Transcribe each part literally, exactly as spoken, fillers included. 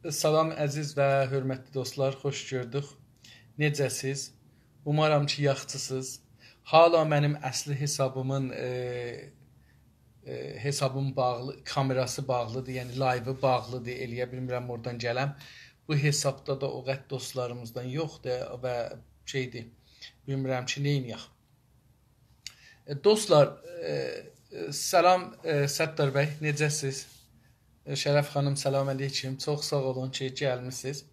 سلام، عزیز و حؤرمتلی دوستلار، خوش گؤردوک. نئجه‌سیز؟ اومارام کی، یاخشیسینیز. حالا منیم اصلی حسابیمین، ائ، ائ، حسابیم باغلی، کامئراسی باغلیدیر، یعنی لایوی باغلیدیر، ائلیه بیلمیرم اورادان گلم. بو حسابدا دا او قدر دوستلاریمیزدان یوخدور و شئیدیر، بیلمیرم کی، نئینیه‌ک. ائ، دوستلار، ائ، ائ، سلام، ائ، ستار بی، نئجه‌سیز؟ ائ، شرف خانیم، سلام علیکم. چوخ ساغ اولون کی، گلمیسینیز.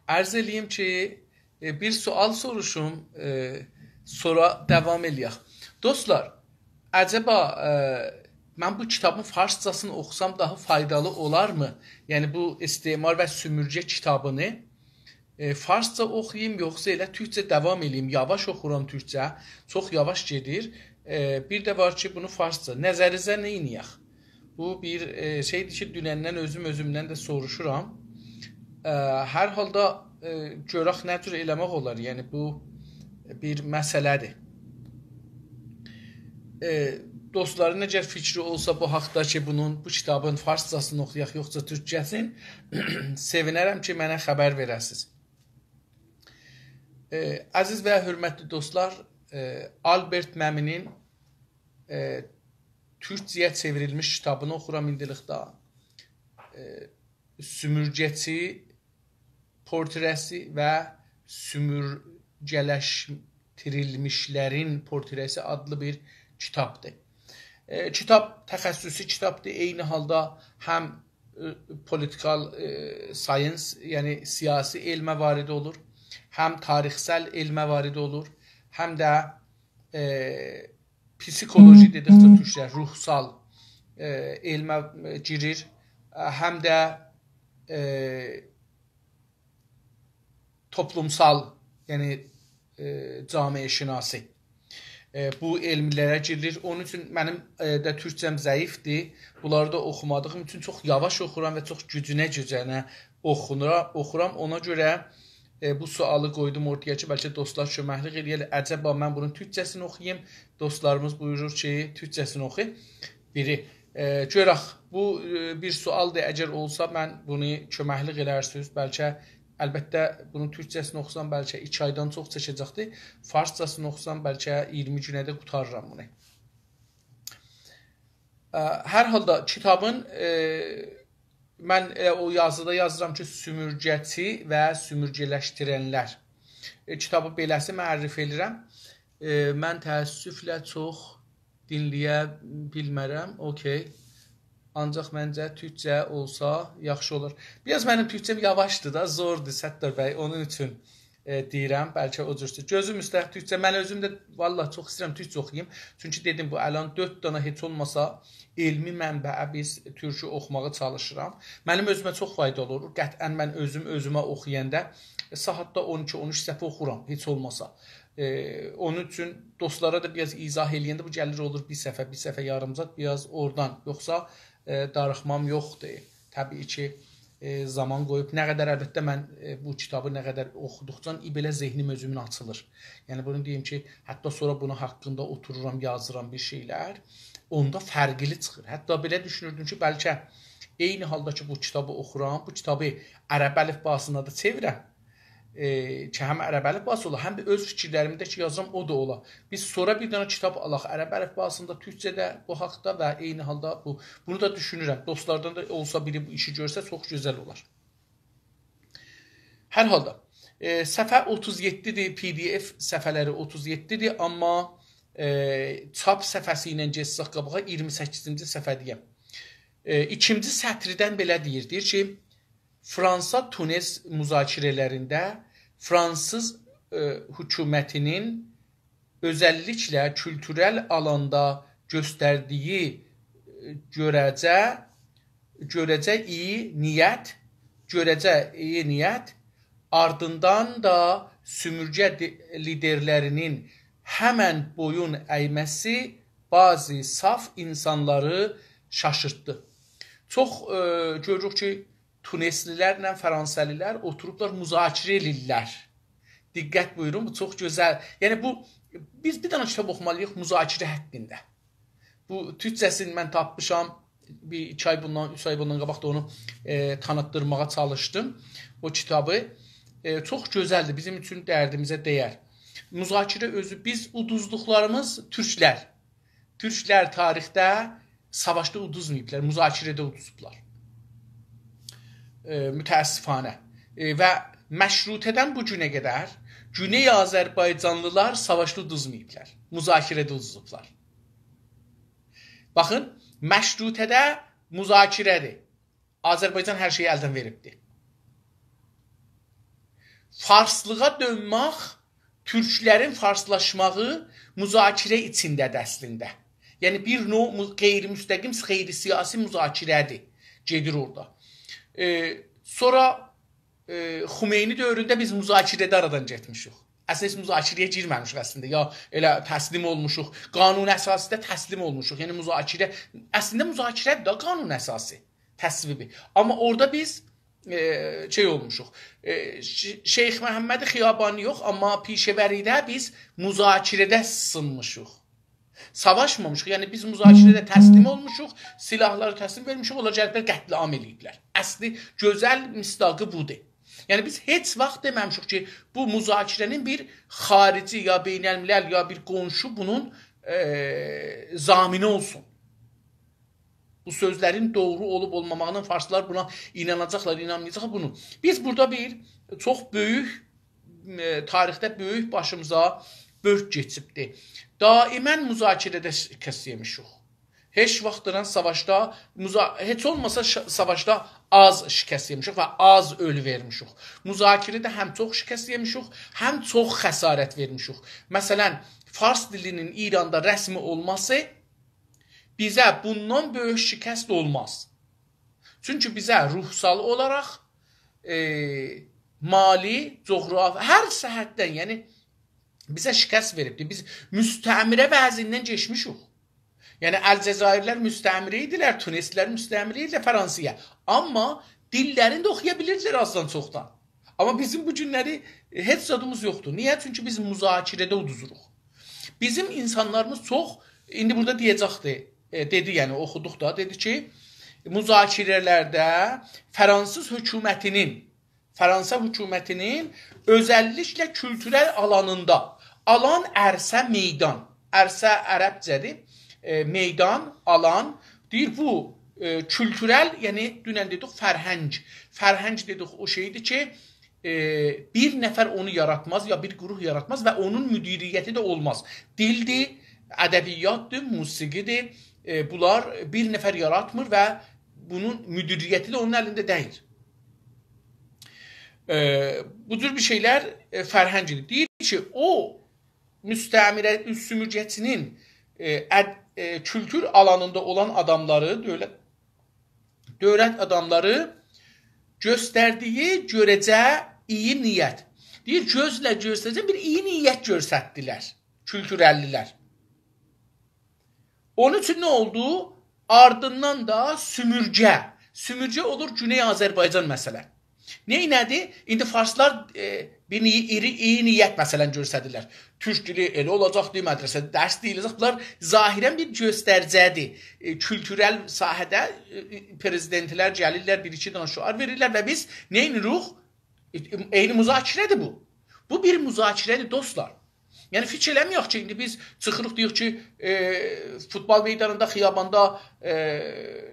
عرض ائله‌ییم کی، ائ، بیر سؤال سوروشوم، ائ، سونرا داوام ائله‌یک. دوستلار، عجبا، ائ، من بو کیتابین فارسجاسینی اوخوسام داها فایدالی اولارمی؟ یعنی بو استعمار و سومورگه کیتابینی ائ، فارسجا اوخویوم، یوخسا ائله تورکجه داوام ائله‌ییم؟ یاواش اوخورام تورکجه، چوخ یاواش گئدیر. ائ، بیر ده وار کی، بونو فارسجا. نظرینیزه نئینیه‌ک؟ بو بیر، ائ، شئیدیر کی، دونندن اؤزوم اؤزومدن ده سوروشورام. ائ، هر حالدا، ائ، گؤرک نه جور ائله‌مک اولار. یعنی، بو بیر مسئله‌دیر. ائ، دوستلارین اگر فیکری اولسا بو حاقدا کی، بونون، بو کیتابین فارسجاسینی اوخویاق، یوخسا تورکجه‌سین، سئوینرم کی، منه خبر وئره‌سینیز. ائ، عزیز و حؤرمتلی دوستلار، ائ، آلبرت مئمی‌نین، ائ، تورکجه‌یه چئوریلمیش کیتابینی اوخورام ایندیلیکده. ائ، سومورگه‌چی پورتره‌سی و سومورگه‌لشدیریلمیشلرین پورتره‌سی آدلی بیر کیتابدیر. ائ، کیتاب تخصصی کیتابدیر. عینی حالدا هم، ائ، political، ائ، science، یعنی سیاسی علمه وارد اولور، هم تاریخسل علمه وارد اولور، هم ده، ائ، پسیکولوژی دئدیکجه تورکجه روحسال، ائ، علمه، ائ، گیریر، ائ، هم ده، ائ، توپلومسال، یعنی، ائ، جامعه‌شناسی. ائ، بو علملره گیریر. اونون اوچون منیم، ائ، ده تورکجه‌م ضعیفدیر. بونلاری دا اوخومادیغیم اوچون چوخ یاواش اوخورام و چوخ گوجونه-گوجونه اوخونورا-، اوخورام. اونا گؤره، ائ، بو سؤالی قویدوم اورتایا کی، بلکه دوستلار کؤمکلیک ائله‌یه‌لر. عجبا من بونون تورکجه‌سینی اوخویوم؟ دوستلاریمیز بویورور کی، تورکجه‌سینی اوخو. بیری. ائ، گؤرک، بو، ائ، بیر سؤالدیر. اگر اولسا، من بونو کؤمکلیک ائلرسینیز. بلکه، البته، بونون تورکجه‌سینی اوخوسام، بلکه ایکی آیدان چوخ چکه‌جکدیر. فارسجاسینی اوخوسام، بلکه اییرمی گونه ده قوتاریرام بونو. ائ، هر حالدا کیتابین، ائ، من ائله او یازیدا یازیرام کی، سومورگه‌چی و سومورگه‌لشدیرنلر. ائ، کیتابی بئله‌سی معرفی ائله‌ییرم. ائ، من تأسفله چوخ دینله‌یه بیلمرم. اوکی. آنجاق منجه تورکجه اولسا یاخشی اولار. بیر آز منیم تورکجه‌م یاواشدیر دا، زوردور، ستار بی. اونون اوچون، ائ، دئییرم، بلکه او جورسه. گؤزوم اوسته تورکجه، من اؤزوم ده والله چوخ ایسته‌ییرم تورکجه اوخویوم. چونکی دئدیم، بو الان دؤرد دنه هئچ اولماسا علمی منبعه بیز تورکو اوخوماغا چالیشیرام. منیم اؤزومه چوخ فایدالی اولور. قطعاً من اؤزوم اؤزومه اوخویاندا، ائ، ساعاتدا اون ایکی، اون اوچ صفحه اوخورام، هئچ اولماسا. ائ، اونون اوچون دوستلارا دا بیر آز ایضاح ائله‌ینده بو گلیر اولور بیر صفحه، بیر صفحه یاریم زاد، بیر آز اورادان. یوخسا، ائ، داریخمام یوخدور. طبیعی کی، ائ، زامان قویوب، نه قدر، البته، من، ائ، بو کیتابی نه قدر اوخودوقجا بئله ذهنیم اؤزومون آچیلیر. یعنی، بونو دئییم کی، حتی سونرا بونون حاقیندا اوتورورام، یازیرام بیر شئیلر، اوندا فرقلی چیخیر. حتی بئله دوشونوردوم کی، بلکه عینی حالدا کی، بو کیتابی اوخورام، بو کیتابی عرب الیفباسینا دا چئویرم، ائ، کی، هم عرب الیفباسی اولا، هم ده اؤز فیکیرلریمی ده کی یازیرام، او دا اولا. بیز سونرا بیر دنه کیتاب آلاق عرب الیفباسیندا، تورکجه‌ده بو حاقدا و عینی حالدا بو، بونو دا دوشونورم. دوستلاردان دا اولسا بیری بو ایشی گؤرسه، چوخ گؤزل اولار. هر حالدا، ائ، صفحه اوتوز یئددی‌دیر، PDF صفحه‌لری اوتوز یئددی‌دیر، آمما، ائ، چاپ صفحه‌سی ایله گئتسک قاباغا، اییرمی سککیزینجی صفحه‌ده‌یم. ائ، ایکینجی سطردن بئله دئییر، دئییر کی، فرانسا-تونس مذاکره‌لرینده فرانسیز، ائ، حکومتی‌نین اؤزللیکله کولتورل آلاندا گؤستردیگی، ائ، گؤره‌جه، گؤره‌جه ایی نیت، گؤره‌جه ایی نیت، آردیندان دا سومورگه دی-، لیدرلری‌نین همن بویون اَیمه‌سی بعضی صاف اینسانلاری شاشیرتدی. چوخ، ائ، گؤروروک کی، تونسلی‌لرله فرانسه‌لی‌لر اوتوروبلار، مذاکره ائله‌ییرلر. دقت بویورون، بو چوخ گؤزل. یعنی بو، بیز بیر دنه کیتاب اوخومالی‌ییق مذاکره حاقیندا. بو تورکجه‌سینی من تاپمیشام، بیر ایکی آی بوندان، اوچ آی بوندان قاباق دا اونو، ائ، تانیتدیرماغا چالیشدیم. او کیتابی، ائ، چوخ گؤزلدیر، بیزیم اوچون دردیمیزه دَیر. مذاکره اؤزو، بیز اودوزدوقلاریمیز تورکلر. تورکلر تاریخده ساواشدا اودوزماییبلار، مذاکره‌ده اودوزوبلار. ائ، متأسفانه. ائ، و مشروطه‌دن بو گونه قدر گونئی آذربایجانلیلار ساواشدا اودوزماییبلار، مذاکره‌ده اودوزوبلار. باخین، مشروطه‌ده مذاکره‌دیر. آذربایجان هر شئیی الدن وئریبدی. فارسلیغا دؤنمک، تورکلرین فارسلاشماغی مذاکره ایچینده‌دیر اصلینده. یعنی بیر نوع مو-، غیر مستقیم، غیر سیاسی مذاکره‌دیر. گئدیر اورادا. ائ، سونرا، ائ، خمینی دؤورونده بیز مذاکره‌ده آرادان گئتمیشیک. اصلینده هئچ مذاکره‌یه گیرمه‌میشیک اصلینده. یا ائله تسلیم اولموشوق. قانون اساسی‌ده تسلیم اولموشوق. یعنی مذاکره، اصلینده مذاکره‌دیر ده قانون اساسی تصویبی. آمما اورادا بیز، ائ، شئی اولموشوق. ائ، ش-، شیخ محمد خیابانی یوخ، آمما پیشه‌وری‌ده بیز مذاکره‌ده سینمیشیق. ساواشمامیشیق. یعنی بیز مذاکره‌ده تسلیم اولموشوق، سلاحلاری تسلیم وئرمیشیک، اونلار گلیبلر قتل‌عام ائله‌ییبلر. اصلی گؤزل مصداقی بودور. یعنی بیز هئچ واخت دئمه‌میشیک کی، بو مذاکره‌نین بیر خارجی یا بین‌الملل یا بیر قونشو بونون، ائ، ضامنی اولسون. بو سؤزلرین دوغرو اولوب اولماماغینا فارسلار بونا ایناناجاقلار، اینانمایاجاقلار بونو. بیز بورادا بیر چوخ بؤیوک، ائ، تاریخده بؤیوک باشیمیزا بؤرک کئچیبدی. دائماً مذاکره‌ده شکست یئمیشیک. هئچ واختدان ساواشدا، مذا-، هئچ اولماسا ش-، ساواشدا آز شکست یئمیشیک و آز اؤلو وئرمیشیک. مذاکره‌ده هم چوخ شکست یئمیشیک، هم چوخ خسارت وئرمیشیک. مثلاً، فارس دیلینین ایراندا رسمی اولماسی بیزه بوندان بؤیوک شکست اولماز. چونکی بیزه روحسال اولاراق، ائ، مالی، جغرافی، هر جهتدن، یعنی بیزه شکست وئریبدیر. بیز مستعمره وضعیندن کئچمیشیک. یعنی الجزایرلر مستعمره ایدیلر، تونسلیلر مستعمره ایدیلر فرانسه‌یه. آمما دیللرینی ده اوخویا بیلیردیلر آزدان چوخدان. آمما بیزیم بو گونلری هئچ زادیمیز یوخدور. نییه؟ چونکی بیز مذاکره‌ده اودوزوروق. بیزیم اینسانلاریمیز چوخ، ایندی بورادا دئیه‌جکدی، ائ، دئدی، یعنی اوخودوق دا، دئدی کی، مذاکره‌لرده فرانسیز حکومتینین، فرانسا حکومتینین اؤزللیکله کولتورل آلانیندا، آلان عرصه میدان، عرصه عربجه‌دیر، ائ، میدان، آلان، دئییر بو، ائ، کولتورل، یعنی دونن دئدیک فرهنگ، فرهنگ دئدیک او شئیدیر کی، ائ، بیر نفر اونو یاراتماز، یا بیر گروه یاراتماز و اونون مدیریتی ده اولماز. دیلدیر، ادبیاتدیر، موسیقی‌دیر. ائ، بونلار بیر نفر یاراتمیر و بونون مدیریتی ده اونون الینده دئییل. ائ، بو جور بیر شئیلر، ائ، فرهنگدیر. دئییر کی، او مستعمره، سومورگه‌چی‌نین، ائ، اد-، ائ، کولتور آلانیندا اولان آداملاری، دؤولت دؤولت آداملاری گؤستردیگی گؤره‌جه ایی نیت. دئییر، گؤزله گؤستره‌جه بیر ایی نیت گؤستردیلر کولتورللیلر. اونون اوچون نه اولدو؟ آردیندان دا سومورگه. سومورگه اولور گونئی آذربایجان، مثلاً. نئینه‌دی؟ ایندی فارسلار، ائ، بیر نی-، ایری، ایی نیت، مثلاً، گؤستریرلر. تورک دیلی ائله اولاجاقدی، مدرسه‌ده درس دئییله‌جک. بونلار ظاهراً بیر گؤستریجی‌دیر. ائ، کولتورل ساحه‌ده، ائ، پرزیدنتلر گلیرلر، بیر ایکی دنه شعار وئریرلر و بیز نه ائدیریک؟ ائ، عینی مذاکره‌دیر بو. بو بیر مذاکره‌دیر، دوستلار. یعنی، فیکیر ائله‌مه‌یک کی، ایندی بیز چیخیریق، دئییریک کی، ائ، فوتبال میدانیندا، خیاباندا، ائ،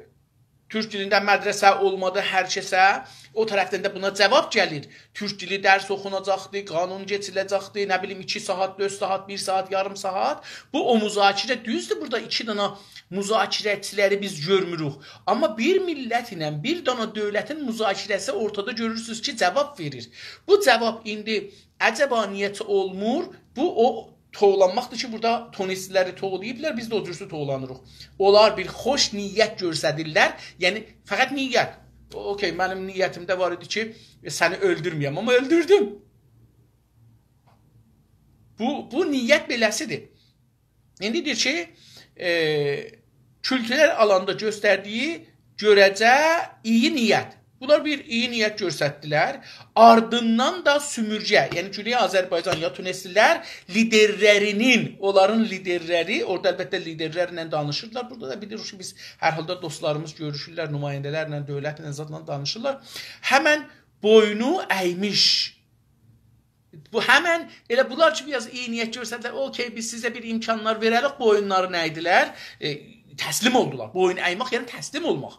تورک دیلینده مدرسه اولمادی هر کسه، او طرفدن ده بونا جاواب گلیر. تورک دیلی درس اوخوناجاقدی، قانون کئچیله‌جکدی، نه بیلیم، ایکی ساعات، دؤرد ساعات، بیر ساعات، یاریم ساعات. بو، او مذاکره، دوزدور، بورادا ایکی دنه مذاکره‌چی‌لری بیز گؤرموروک. آمما بیر میللت ایله بیر دنه دؤولتین مذاکره‌سی اورتادا گؤرورسونوز کی، جاواب وئریر. بو جاواب ایندی عجبا نییه اولمور؟ بو او توولانماقدیر کی، بورادا تونسلی‌لری توولاییبلار، بیز ده او جورسو توولانیریق. اونلار بیر خوش نیت گؤستریرلر، یعنی فقط نیت. او-، اوکئی، منیم نیتیمده وار ایدی کی، سنی اؤلدورمه‌یم، آمما اؤلدوردوم. بو، بو نیت بئله‌سی‌دیر. ایندی دئییر کی، ائ، کولتورل آلاندا گؤستردیگی گؤره‌جه ایی نیت. بونلار بیر ایی نیت گؤستردیلر. آردیندان دا سومورگه، یعنی گونئی آذربایجان یا تونسلی‌لر لیدرلری‌نین، اونلارین لیدرلری، اورادا البته لیدرلرله دانیشیرلار. بورادا دا بیلیریک کی، بیز هر حالدا دوستلاریمیز گؤروشورلر، نماینده‌لرله، دؤولتله، زادلا دانیشیرلار. همن بوینو ایمیش. بو همن ائله بونلار کی، بیر آز ایی نیت گؤستردیلر، اوکی، بیز سیزه بیر امکانلار وئرریک، بویونلارینی ایدیلر، ائ، تسلیم اولدولار. بویون ایمک، یعنی تسلیم اولماق.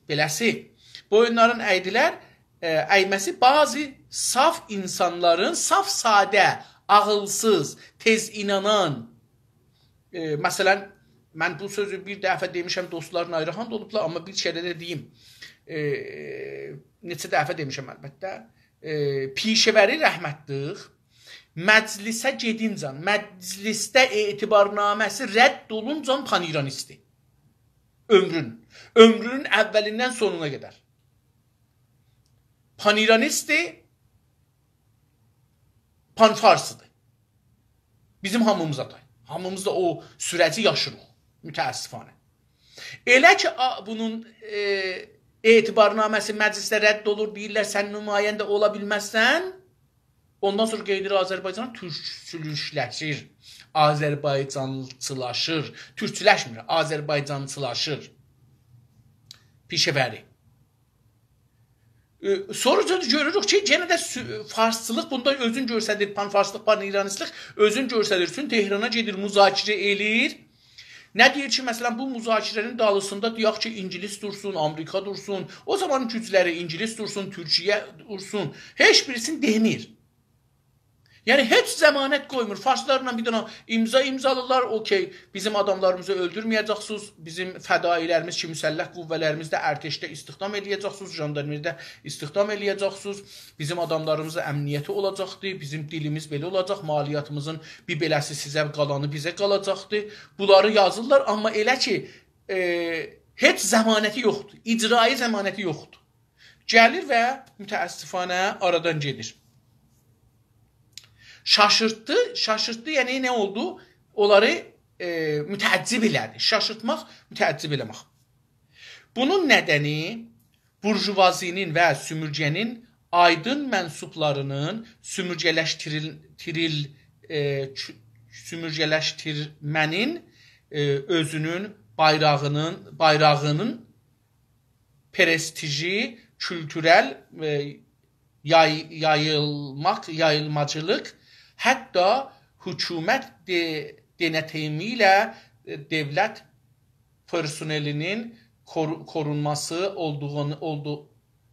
بئله‌سی. بویونلارین ایدیلر، ائ، ایمه‌سی بعضی صاف اینسانلارین، صاف ساده، عاغیلسیز، تئز اینانان، ائ، مثلا، من بو سؤزو بیر دفعه دئمیشم، دوستلار ناراحت اولوبلار، آمما بیر کره ده دئییم. ائ، نئچه دفعه دئمیشم البته. ائ، پیشه‌وری رحمتلیک، مجلسه گئدینجن، مجلسده اعتبارنامه‌سی رد اولونجان پان‌ایرانیستدی. عؤمرون. عؤمرونون اولیندن سونونا قدر. پان‌ایرانیستدی، پان‌فارسدیر. بیزیم هامیمیزا دا. هامیمیز دا او سورجی یاشیریق، متأسفانه. ائله کی، آ، بونون، ائ، اعتبارنامه‌سی مجلسده رد اولور، دئییرلر، سن نماینده اولا بیلمزسن، اوندان سونرا گئدیر آذربایجان تورکچولوشلشیر، آذربایجانچیلاشیر، تورکچولشمیر، آذربایجانچیلاشیر. پیشه‌وری. ائ، سونرا دا گؤروروک کی، یئنه ده سو-، فارسچیلیق بوندا اؤزون گؤستریر، پان‌فارسلیق، پان‌ایرانیستلیک اؤزون گؤستریر. چون تهرانا گئدیر، مذاکره ائله‌ییر. نه دئییر کی، مثلا، بو مذاکره‌نین دالیسیندا دئیک کی، اینگیلیس دورسون، آمریکا دورسون، او زامان گوجلری اینگیلیس دورسون، تورکیه دورسون، هئچ بیریسینی دئمیر. یعنی، هئچ ضمانت قویمور. فارسلارلا بیر دنه امضا امضالارلار، اوکی، بیزیم آداملاریمیزی اؤلدورمه‌یه‌جکسینیز، بیزیم فدایی‌لریمیز کی، مسلح قوه‌لریمیزده، ارتشده استخدام ائله‌یه‌جکسینیز، ژاندارمریده استخدام ائله‌یه‌جکسینیز، بیزیم آداملاریمیزین امنیتی اولاجاقدی، بیزیم دیلیمیز بئله اولاجاق، مالیاتیمیزین بیر بئله‌سی سیزه، قالانی بیزه قالاجاقدی. بونلاری یازیرلار، آمما ائله کی، ائ، هئچ ضمانتی یوخدور، اجرایی ضمانتی یوخدور. گلیر و متأسفانه آرادان گئدیر. شاشیرتدی، شاشیرتدی، یعنی نه اولدو؟ اونلاری، ائ، متعجب ائله‌دی. شاشیرتماق، متعجب ائله‌مک. بونون ندنی بورژوازی‌نین و سومورگه‌نین آیدین منسوبلاری‌نین سومورگه‌لشدیریل-، تیریل-، ائ، چو-، سومورگه‌لشدیرمه‌نین، ائ، اؤزونون بایراغی‌نین، بایراغی‌نین پرستیژی، کولتورل، ائ، یای-، یاییلماق، یاییلماجیلیق، حتی حکومت ده-، دئنتیمی ایله، ائ، دؤولت پرسونلی‌نین کورو-، کورونماسی اولدوغونو، اولدو-،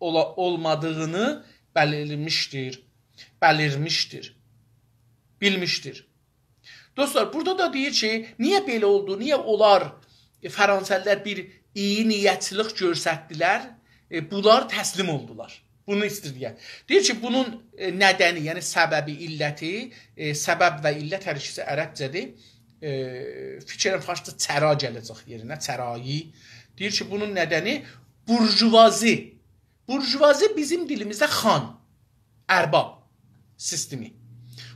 اولا-، اولمادیغینی بلیرمیشدیر، بلیرمیشدیر، بیلمیشدیر. دوستلار، بورادا دا دئییر کی، نییه بئله اولدو، نییه اونلار، ائ، فرانسه‌لی‌لر بیر ایی نیتچیلیک گؤستردیلر، ائ، بونلار تسلیم اولدولار. بونو ایسته‌ییر دئیه. دئییر کی، بونون، ائ، ندنی، یعنی سببی، علتی، ائ، سبب و علت هر ایکیسی عربجه‌دیر. ائ، فیکر ائدیرم، فارسدا چرا گله‌جک یئرینه، چرایی. دئییر کی، بونون ندنی بورژوازی. بورژوازی بیزیم دیلیمیزده خان، ارباب سیستمی.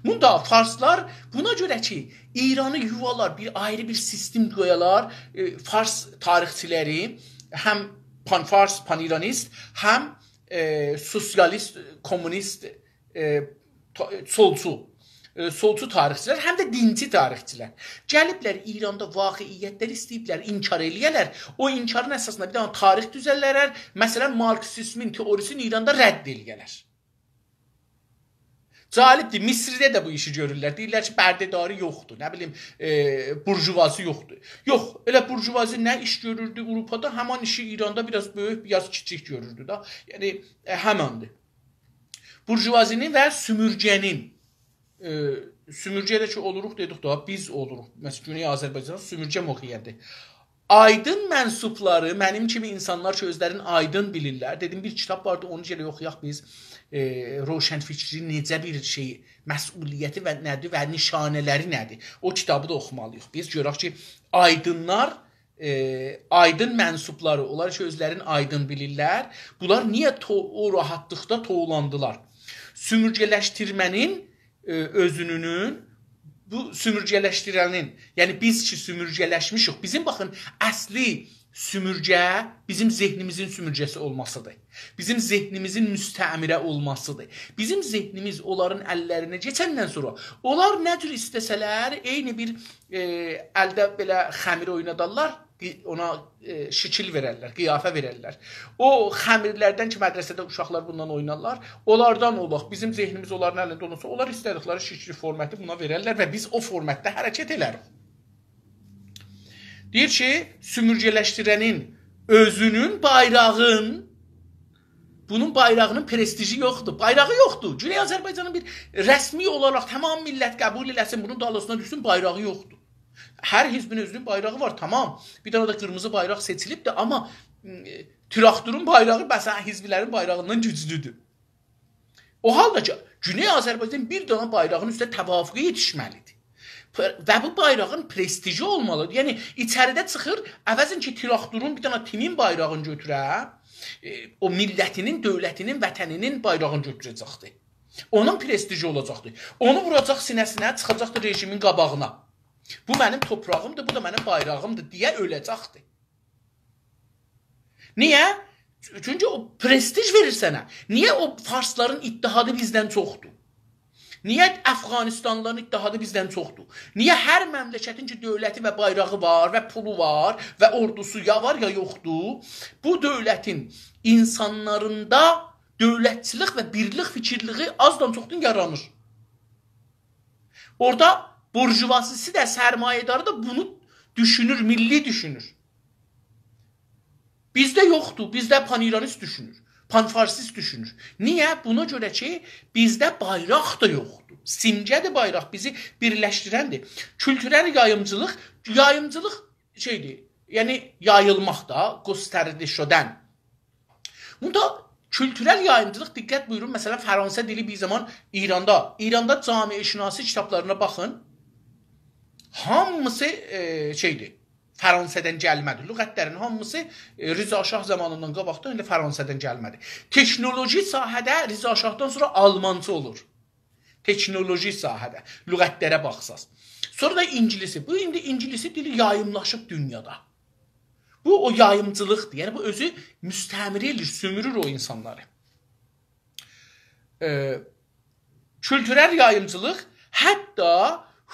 بوندا فارسلار بونا گؤره کی، ایرانی یووالار، بیر آیری بیر سیستم قویالار، ائ، فارس تاریخچی‌لری هم پان‌فارس، پان‌ایرانیست، هم، ائ، سوسیالیست، کمونیست، ائ، تا-، سولچو، ائ، سولچو تاریخچی‌لر، هم ده دینچی تاریخچی‌لر گلیبلر ایراندا واقعیت‌لری ایسته‌ییبلر انکار ائله‌یه‌لر. او انکارین اساسیندا بیر دنه تاریخ دوزلدرلر. مثلا، مارکسیزمین تئوریسینی ایراندا رد ائله‌یه‌لر. جالبدیر، مصرده ده بو ایشی گؤرورلر. دئییرلر کی، برده‌داری یوخدور، نه بیلیم، ائ، بورژوازی یوخدور. یوخ، ائله بورژوازی نه ایش گؤروردو آوروپادا، همان ایشی ایراندا بیر آز بؤیوک، بیر آز کیچیک گؤروردو دا. یعنی، ائ، همندیر. بورژوازی‌نین و سومورگه‌نین، ائ، سومورگه ده کی اولوروق دئدیک دا، بیز اولوروق. مثلا، گونئی آذربایجان سومورگه موقعیتی. آیدین منسوبلاری، منیم کیمی اینسانلار کی، اؤزلرینی آیدین بیلیرلر. دئدیم، بیر کیتاب واردی، اونو گرک اوخویاق بیز. ائ، روشنفکری نئجه بیر شئی، مسئولیتی و نه‌دیر و نشانه‌لری نه‌دیر؟ او کیتابی دا اوخومالی‌ییق. بیز گؤرک کی، آیدینلار، ائ، آیدین منسوبلاری، اونلار کی، اؤزلرینی آیدین بیلیرلر، بونلار نییه تو-، او راحتلیقدا توولاندیلار؟ سومورگه‌لشدیرمه‌نین، ائ، اؤزونون، بو سومورگه‌لشدیرنین، یعنی بیز کی، سومورگه‌لشمیشیک. بیزیم، باخین، اصلی سؤمورگه بیزیم ذهنیمیزین سؤمورگه‌سی اولماسیدیر. بیزیم ذهنیمیزین مستعمره اولماسیدیر. بیزیم ذهنیمیز اونلارین اللرینه کئچندن سونرا اونلار نه جور ایسته‌سه‌لر، عینی بیر، ائ، الده بئله خمیر اوینادارلار، قی-، اونا، ائ، شکیل وئررلر، قیافه وئررلر. او خمیرلردن کی، مدرسه‌ده اوشاقلار بوندان اوینارلار، اونلاردان اولاق، بیزیم ذهنیمیز اونلارین الینده اولسا، اونلار ایسته‌دیکلری شکلی، فورماتی بونا وئررلر و بیز او فورماتدا حرکت ائدریک. دئییر کی، سؤمورگه‌لشدیرنین اؤزونون بایراغین، بونون بایراغینین پرستیژی یوخدور. بایراغی یوخدور. گونئی آذربایجانین بیر رسمی اولاراق تمام میللت قبول ائله‌سین، بونون دالیسینا دوشسون، بایراغی یوخدور. هر حزبین اؤزونون بایراغی وار، تمام. بیر دنه ده قیرمیزی بایراق سئچیلیب ده، آمما، م، تراکتورون بایراغی، مثلا، حزبلرین بایراغیندان گوجلودور. او حالدا کی، گونئی آذربایجان بیر دنه بایراغین اوسته توافقه یئتیشمه‌لیدیر. پ-، و بو بایراغین پرستیژی اولمالیدیر. یعنی، ایچریده چیخیر، عوضین کی، تراکتورون بیر دنه تیمین بایراغینی گؤتوره، ائ، او میللتینین، دؤولتینین، وطنینین بایراغینی گؤتوره‌جکدیر. اونون پرستیژی اولاجاقدیر. اونو ووراجاق سینه‌سینه، چیخاجاقدیر رژیمین قاباغینا. «بو منیم توپراغیمدیر، بو دا منیم بایراغیمدیر» دئیه اؤله‌جکدیر. نییه؟ چونکی او پرستیژ وئریر سنه. نییه او فارسلارین اتحادی بیزدن چوخدور؟ نییه افغانستانلیلارین اتحادی بیزدن چوخدور؟ نییه هر مملکتین کی، دؤولتی و بایراغی وار و پولو وار و اوردوسو یا وار، یا یوخدور، بو دؤولتین اینسانلاریندا دؤولتچیلیک و بیرلیک فیکیرلیگی آزدان چوخدان یارانیر؟ اورادا بورژوازیسی ده، سرمایه‌داری دا بونو دوشونور، میللی دوشونور. بیزده یوخدور، بیزده پان‌ایرانیست دوشونور، پان‌فارسیست دوشونور. نییه؟ بونا گؤره کی، بیزده بایراق دا یوخدور. سیمگه‌دیر بایراق، بیزی بیرلشدیرندیر. کولتورل یاییمجیلیق، یاییمجیلیق شئیدیر، یعنی یاییلماق دا، گسترده شدن. بوندا کولتورل یاییمجیلیق، دقت بویورون، مثلا، فرانسه دیلی بیر زامان ایراندا، ایراندا جامعه‌شناسی کیتابلارینا باخین، هامیسی، ائ، شئیدیر، فرانسه‌دن گلمه‌دیر. لغتلرین هامیسی، ائ، رضا شاه زامانیندان قاباقدان ائله فرانسه‌دن گلمه‌دیر. تکنولوژی ساحه‌ده رضا شاهدان سونرا آلمانجا اولور. تکنولوژی ساحه‌ده، لغتلره باخساز. سونرا دا اینگیلیسی. بو، ایندی اینگیلیسی دیلی یاییملاشیب دونیادا. بو، او یاییمجیلیقدیر. یعنی، بو اؤزو مستعمره ائله‌ییر، سؤمورور او اینسانلاری. ائ، کولتورل یاییمجیلیق حتی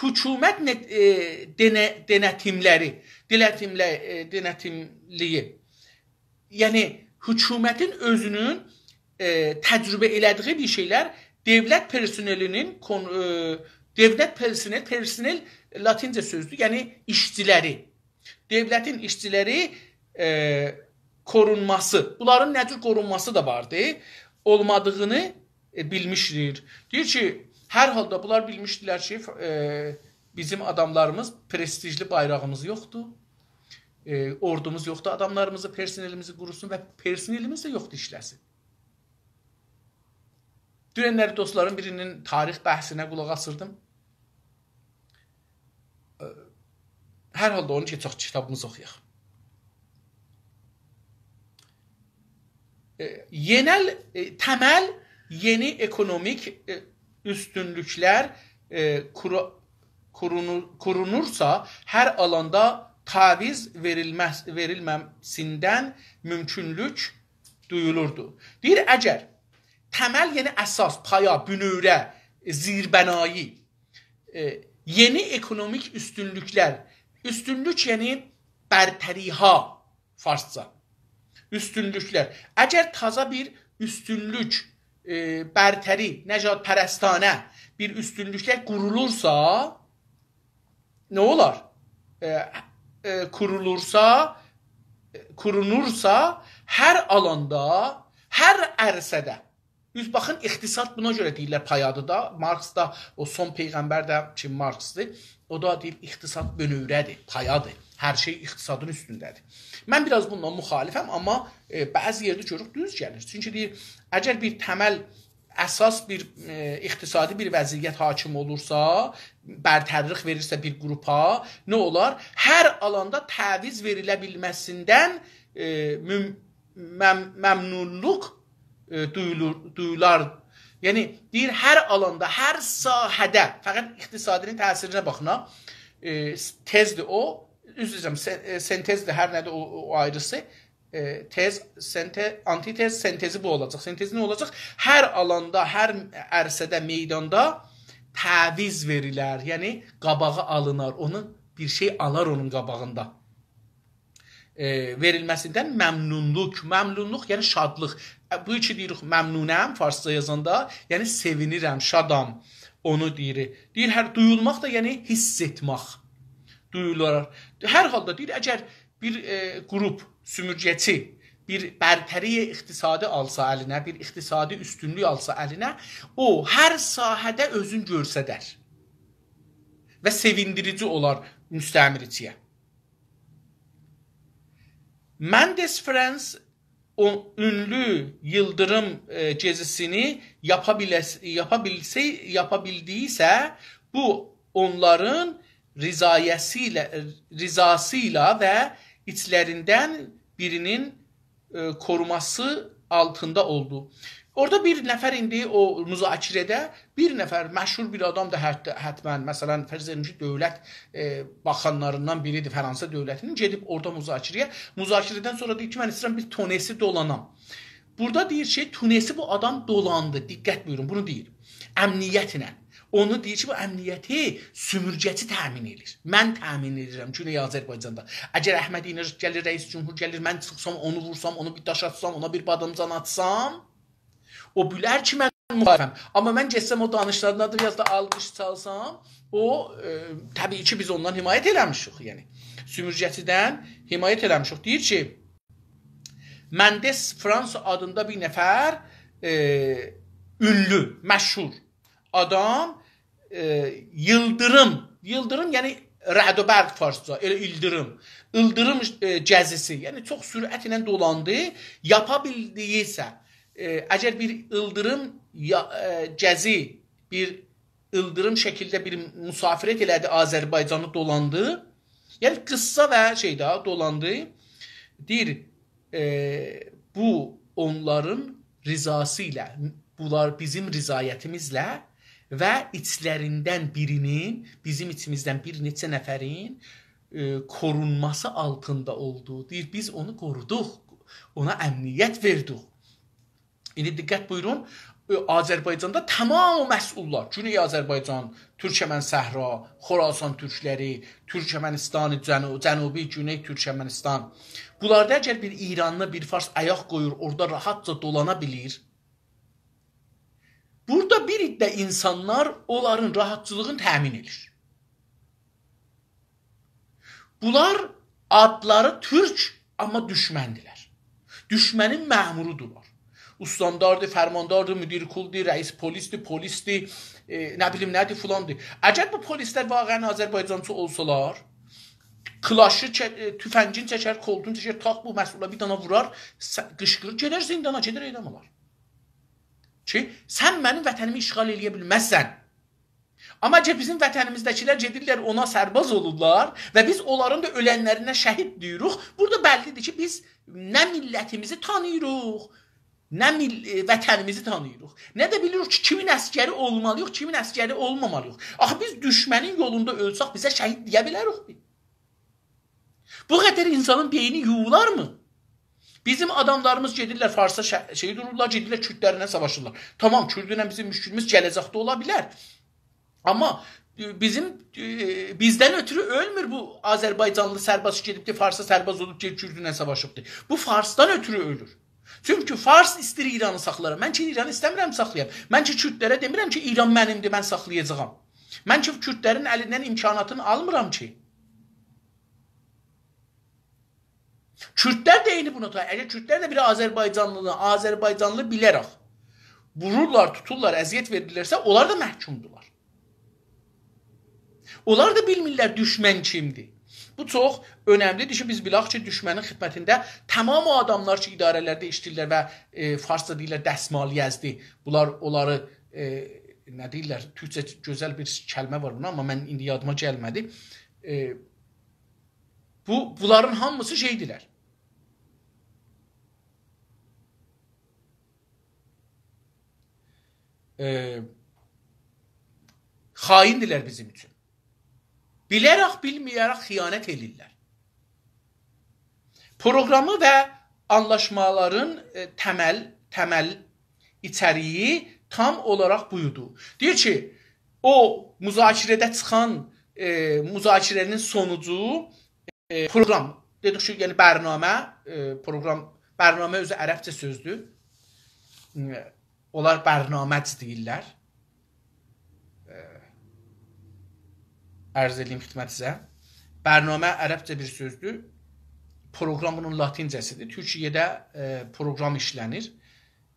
حکومت نه-، ائ، دئنه-، دئنتیملری، دئنتیمله-، ائ، دئنتیملیگی، یعنی حکومتین اؤزونون، ائ، تجربه ائله‌دیگی بیر شئیلر دؤولت پرسنلینین کون-، ائ، دؤولت پرسنل، پرسنل لاتینجه سؤزدور، یعنی ایشچیلری، دؤولتین ایشچیلری، ائ، قورونماسی، بونلارین نه جور قورونماسی دا واردی، اولمادیغینی، ائ، بیلمیشدیر. دئییر کی، هر حالدا بونلار بیلمیشدیلر کی، ف-، ائ، بیزیم آداملاریمیز، پرستیژلی بایراغیمیز یوخدور، ائ، اوردوموز یوخدور، آداملاریمیزی، پرسنلیمیزی قوروسون و پرسنلیمیز ده یوخدور ایشله‌سین. دوننلری دوستلارین بیرینین تاریخ بحثینه قولاق آسیردیم. ائ، هر حالدا اونو کئچک، کیتابیمیزی اوخویاق. ائ، یئنل، ائ، تمل یئنی اکونومیک، ائ، اوستونلوکلر، ائ، قورو-، قورونو-، قورونورسا، هر آلاندا تعویض وئریلمز-، وئریلمه‌سیندن مومکونلوک دویولوردو. دئییر، اگر تمل، یعنی اساس، پایا، بونؤوره، ائ، زیربنایی، ائ، یئنی اکونومیک اوستونلوکلر، اوستونلوک، یعنی برتری‌ها، فارسجا. اوستونلوکلر. اگر تازا بیر اوستونلوک، ائ، برتری، نژادپرستانه بیر اوستونلوکلر قورولورسا، نه اولار؟ ائ، ائ، قورولورسا، ائ، قورونورسا، هر آلاندا، هر عرصه‌ده، اوز باخین، اقتصاد بونا گؤره دئییرلر پایادیر دا. مارکس دا، او سون پیغمبر ده کی، مارکسدیر. او دا دئییر، اقتصاد بونؤوره‌دیر، پایادیر. هر شئی اقتصادین اوستونده‌دیر. من بیر آز بونونلا مخالفم، آمما، ائ، بعضی یئرده گؤروروک، دوز گلیر. چونکی دئییر، اگر بیر تمل، اساس بیر، ائ، اقتصادی بیر وضعیت حاکم اولورسا، برتریلیک وئریرسه بیر قروپا، نه اولار؟ هر آلاندا تعویض وئریله بیلمه‌سیندن، ائ، مم-، مم-، ممنونلوق، ائ، دویولور، دویولار. یعنی، دئییر، هر آلاندا، هر ساحه‌ده، فقط اقتصادی‌نین تأثیرینه باخین ها. ائ، تئزدیر او، عذر ایسته‌ییرم، سن-، ائ، سنتزدیر، هر نه‌دیر او، او آیریسی. ائ، تز، سنته-، آنتی‌تز، سنتزی بو اولاجاق. سنتزی نه اولاجاق؟ هر آلاندا، هر عرصه‌ده، میداندا تعویض وئریلر. یعنی قاباغی آلینار، اونو بیر شئی آلار اونون قاباغیندا. ائ، وئریلمه‌سیندن ممنونلوق. ممنونلوق، یعنی شادلیق. ائ، بو کی دئییریک ممنونم فارسجا یازاندا، یعنی سئوینیرم، شادام. اونو دئییر. دئییر، هر دویولماق دا، یعنی حیس ائتمک. دویولار. هر حالدا دئییر، اگر بیر، ائ، گروپ سومورگه‌چی بیر برتری اقتصادی آلسا الینه، بیر اقتصادی اوستونلوک آلسا الینه، او هر ساحه‌ده اؤزون گؤسترر و سئویندیریجی اولار مستعمره‌چی‌یه. مندس فرانس او اونلو ییلدیریم، ائ، گئزیسینی یاپا بیله‌س-، یاپا بیلسه-، یاپا بیلدییسه، بو اونلارین رضایتی ایله، رضاسی ایله و ایچلریندن بیرینین، ائ، کوروماسی آلتیندا اولدو. اورادا بیر نفر ایندی او مذاکره‌ده، بیر نفر مشهور بیر آدام دا حتی، حتماً، مثلاً، فرض ائدین کی، دؤولت، ائ، باخانلاریندان بیریدیر فرانسه دؤولتینین، گئدیب اورادا مذاکره‌یه. مذاکره‌دن سونرا دئییر کی، من ایسته‌ییرم بیر تونسی دولانام. بورادا دئییر کی، تونسی بو آدام دولاندی. دقت بویورون، بونو دئییر. امنیتله. اونو دئییر کی، بو امنیتی سومورگه‌چی تأمین ائدیر. من تأمین ائدیرم، گونئی آذربایجاندا. اگر احمدی‌نژاد گلیر، رئیس جمهور گلیر، من چیخسام، اونو وورسام، اونا بیر داش آتسام، اونا بیر بادیمجان آتسام، او بیلر کی، من مخالفم. آمما من گئتسم او دانیشیقلارینا دا بیر آز دا آلقیش چالسام، او، ائ، طبیعی کی، بیز اوندان حمایت ائله‌میشیک، یعنی. سومورگه‌چیدن حمایت ائله‌میشیک. دئییر کی، مندس فرانس آدیندا بیر نفر، ائ، اونلو، مشهور آدام، ائ، ییلدیریم، ییلدیریم، یعنی رعد و برق فارسجا، ائله ایلدیریم. ایلدیریم، ائ، گزیسی، یعنی چوخ سرعت ایله دولاندی. یاپا بیلدییسه، ائ، اگر بیر ایلدیریم یا-، ائ، گزی، بیر ایلدیریم شکیلده بیر مسافرت ائله‌دی، آذربایجانی دولاندی. یعنی قیسسا و شئی ده دولاندی. دئییر، ائ، بو اونلارین رضاسی ایله، بونلار بیزیم رضایتیمیزله و ایچلریندن بیرینین، بیزیم ایچیمیزدن بیر نئچه نفرین، ائ، کورونماسی آلتیندا اولدو. دئییر، بیز اونو قورودوق، اونا امنیت وئردیک. ایندی دقت بویورون، ائ، آذربایجاندا تمام مسئوللار، گونئی آذربایجان، تورکمن صحرا، خراسان تورکلری، تورکمنستان جنو-، جنوبی، گونئی تورکمنستان. بونلاردا اگر بیر ایرانلی، بیر فارس آیاق قویور، اورادا راحتجا دولانا بیلیر. بورادا بیر عده اینسانلار اونلارین راحتچیلیغینی تأمین ائدیر. بونلار آدلاری تورک، آمما دوشمندیلر. دوشمنین مأمورودورلار. استانداردیر، فرمانداردیر، مدیر کلدور، رئیس پلیسدیر، پلیسدیر، ائ، نه بیلیم نه‌دیر، فلاندیر. اگر بو پلیسلر واقعاً آذربایجانچی اولسالار، کلاشی چه-، ائ، توفنگین چکر، کلتون چکر، تاق بو مسئولا بیر دانا وورار، سه-، قیشقیریر، گئدر زندانا، گئدر اعدام اولار. کی، سن منیم وطنیمی اشغال ائله‌یه بیلمزسن. آمما کی، بیزیم وطنیمیزده‌کیلر گئدیرلر، اونا سرباز اولورلار و بیز اونلارین دا اؤلنلرینه شهید دئییریک. بورادا بللیدیر کی، بیز نه میللتیمیزی تانیییریق، نه میل-، ائ، وطنیمیزی تانیییریق، نه ده بیلیریک کی، کیمین عسگری اولمالیییق، کیمین عسگری اولمامالیییق. آخی بیز دوشمنین یولوندا اؤلسک، بیزه شهید دئیه بیلریک بی؟ بو قدر اینسانین بئینی یویولارمی؟ بیزیم آداملاریمیز گئدیرلر فارسا شه-، شئی دورورلار، گئدیرلر کوردلرله ساواشیرلار. تامام، کوردله بیزیم مشکلیمیز گله‌جکده اولا بیلر. آمما، ائ، بیزیم، ائ، بیزدن اؤترو اؤلمور بو آذربایجانلی سرباز کی، گئدیبدی فارسا سرباز اولوب، گئدیب کوردله ساواشیبدی. بو فارسدان اؤترو اؤلور. چونکی فارس ایسته‌ییر ایرانی ساخلاییر. من کی، ایرانی ایسته‌میرم ساخلایام. من کی، کوردلره دئمیرم کی، ایران منیمدیر، من ساخلایاجاغام. من کی، کوردلرین الیندن امکاناتینی آلمیرام کی. کوردلر ده عینی بونا تای. اگر کوردلر ده بیر آذربایجانلینی، آذربایجانلی بیله‌رک وورورلار، توتورلار، اذیت وئریرلرسه، اونلار دا محکومدورلار. اونلار دا بیلمیرلر دوشمن کیمدیر. بو چوخ اؤنملیدیر کی، بیز بیلک کی، دوشمنین خدمتینده تمام او آداملار کی، اداره‌لرده ایشله‌ییرلر و، ائ، فارسجا دئییرلر دستمال یزدی. بونلار اونلاری، ائ، نه دئییرلر؟ تورکجه گؤزل بیر کلمه وار بونا، آمما من ایندی یادیما گلمه‌دی. ائ، بو، بونلارین هامیسی شئیدیرلر. ائ، خائندیرلر بیزیم اوچون. بیله‌رک، بیلمه‌یه‌رک خیانت ائله‌ییرلر. پروگرامی و آنلاشمالارین، ائ، تمل، تمل ایچریگی تام اولاراق بویدو. دئییر کی، او مذاکره‌ده چیخان، ائ، مذاکره‌نین سونوجو، ائ، پروگرام. دئدیک کی، یعنی برنامه، ائ، پروگرام، برنامه اؤزو عربجه سؤزدور. ائ، اونلار برنامه‌جی دئییرلر. ائ، عرض ائدیم خدمتینیزه. برنامه عربجه بیر سؤزدور. پروگرام بونون لاتینجه‌سیدیر. تورکیه‌ده، ائ، پروگرام ایشله‌نیر.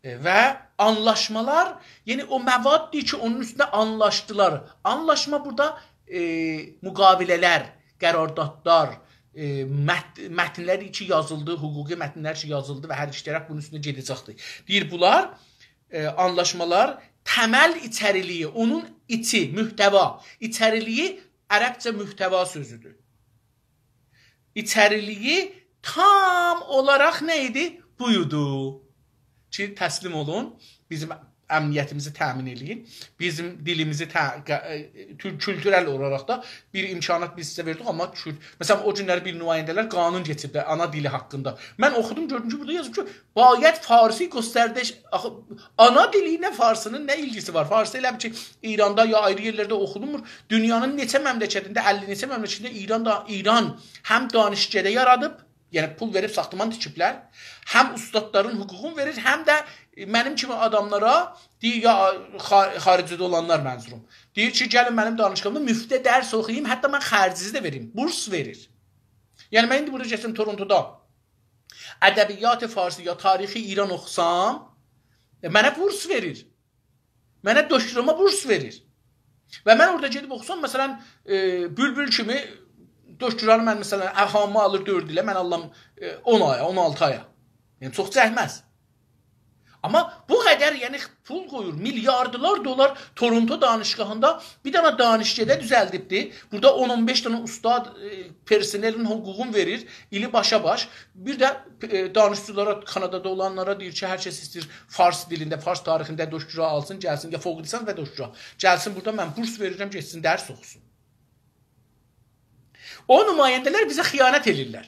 ائ، و آنلاشمالار، یعنی او مواددیر کی، اونون اوستونده آنلاشدیلار. آنلاشما بورادا، ائ، مقاوله‌لر، قراردادلار، ائ، مت-، متنلر کی یازیلدی، حقوقی متنلر کی یازیلدی و هر ایکی طرف بونون اوستونده گئده‌جکدیر. دئییر، بونلار، ائ، آنلاشمالار تمل ایچریلیگی، اونون ایچی، محتوا، ایچریلیگی عربجه محتوا سؤزودور. ایچریلیگی تام اولاراق نه ایدی؟ بویدو. کی، تسلیم اولون، بیزیم امنیتیمیزی تأمین ائله‌یین، بیزیم دیلیمیزی تأ-، قا-، ائ، تول-، کولتورل اولاراق دا بیر امکانات بیز سیزه وئردیک، آمما کول-، مثلا، او گونلری بیر نماینده‌لر قانون کئچیردی آنا دیلی حاقیندا. من اوخودوم، گؤردوم کی، بورادا یازیب کی، «باید فارسی گستردش»، آخی، آنا دیلی ایله فارسی‌نین نه ایلگیسی وار؟ فارسی ائله بیل کی، ایراندا یا آیری یئرلرده اوخونولمور. دونیانین نئچه مملکتینده، اللی نئچه مملکتینده ایران دا، ایران هم دانشکده یارادیب، یعنی پول وئریب ساختمان تیکیبلر، هم اوستادلارین حقوقونو وئریر، هم ده، ائ، منیم کیمی آداملارا دئییر، یا خا-، خارجده اولانلار منظوروم. دئییر کی، گلین منیم دانشگاهیمدا مفته درس اوخویوم، حتی من خرجینیزی ده وئریم، بورس وئریر. یعنی من ایندی بورادا گئتسم تورونتودا ادبیات فارسی یا تاریخ ایران اوخوسام، ائ، منه بورس وئریر. منه دکتراما بورس وئریر. و من اورادا گئدیب اوخوسام، مثلا، ائ، بولبول کیمی دکترانی من، مثلا، هامی آلیر دؤرد ایله، من آللام، ائ، اون آیا، اون آلتی آیا. یعنی، چوخ چکمز. آمما بو قدر، یعنی، پول قویور، میلیاردلار دلار تورونتو دانشگاهیندا بیر دنه دانشکده دوزلدیبدی. بورادا اون اون بئش دنه اوستاد، ائ، پرسنلین حقوقونو وئریر، ایلی باشا باش. بیر ده، ائ، دانشجولارا، کانادادا اولانلارا دئییر کی، هر کس ایسته‌ییر فارس دیلینده، فارس تاریخینده دکترا آلسین، گلسین، یا فوق لیسانس و دکترا. گلسین بورادا، من بورس وئریرم، گئتسین درس اوخوسون. او نماینده‌لر بیزه خیانت ائدیرلر.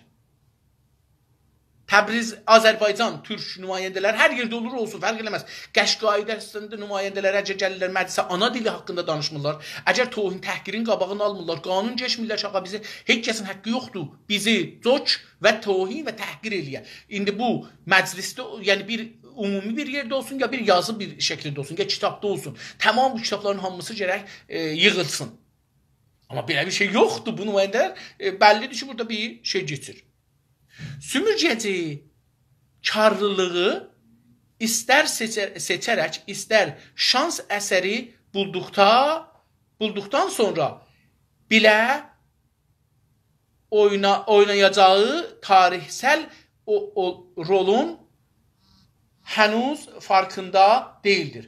تبریز، آذربایجان، تورک نماینده‌لر هر یئرده اولور اولسون، فرق ائله‌مز. قشقایی‌ده اصلینده نماینده‌لر اگر گلیرلر مجلسه، آنا دیلی حاقیندا دانیشمیرلار، اگر توهین تحقیرین قاباغینی آلمیرلار، قانون کئچمیرلر کی، آغا، بیزی هئچ کسین حاققی یوخدور بیزی جوک و توهین و تحقیر ائله‌یه. ایندی بو مجلسده، یعنی بیر عمومی بیر یئرده اولسون، یا بیر یازی بیر شکیلده اولسون، یا کیتابدا اولسون. تمام بو کیتابلارین هامیسی گرک، ائ، ییغیلسین. آمما بئله بیر شئی یوخدور. بو نماینده‌لر، ائ، بللی‌دیر کی، بورادا بیر شئی کئچیر. سومورگه‌جی کارلیلیغی ایستر سئچه-، سئچه‌رک، ایستر شانس اسری بولدوقدا، بولدوقدان سونرا بیله اوینا-، اوینایاجاغی تاریخسل او، او رولون هنوز فارکیندا دئییلدیر.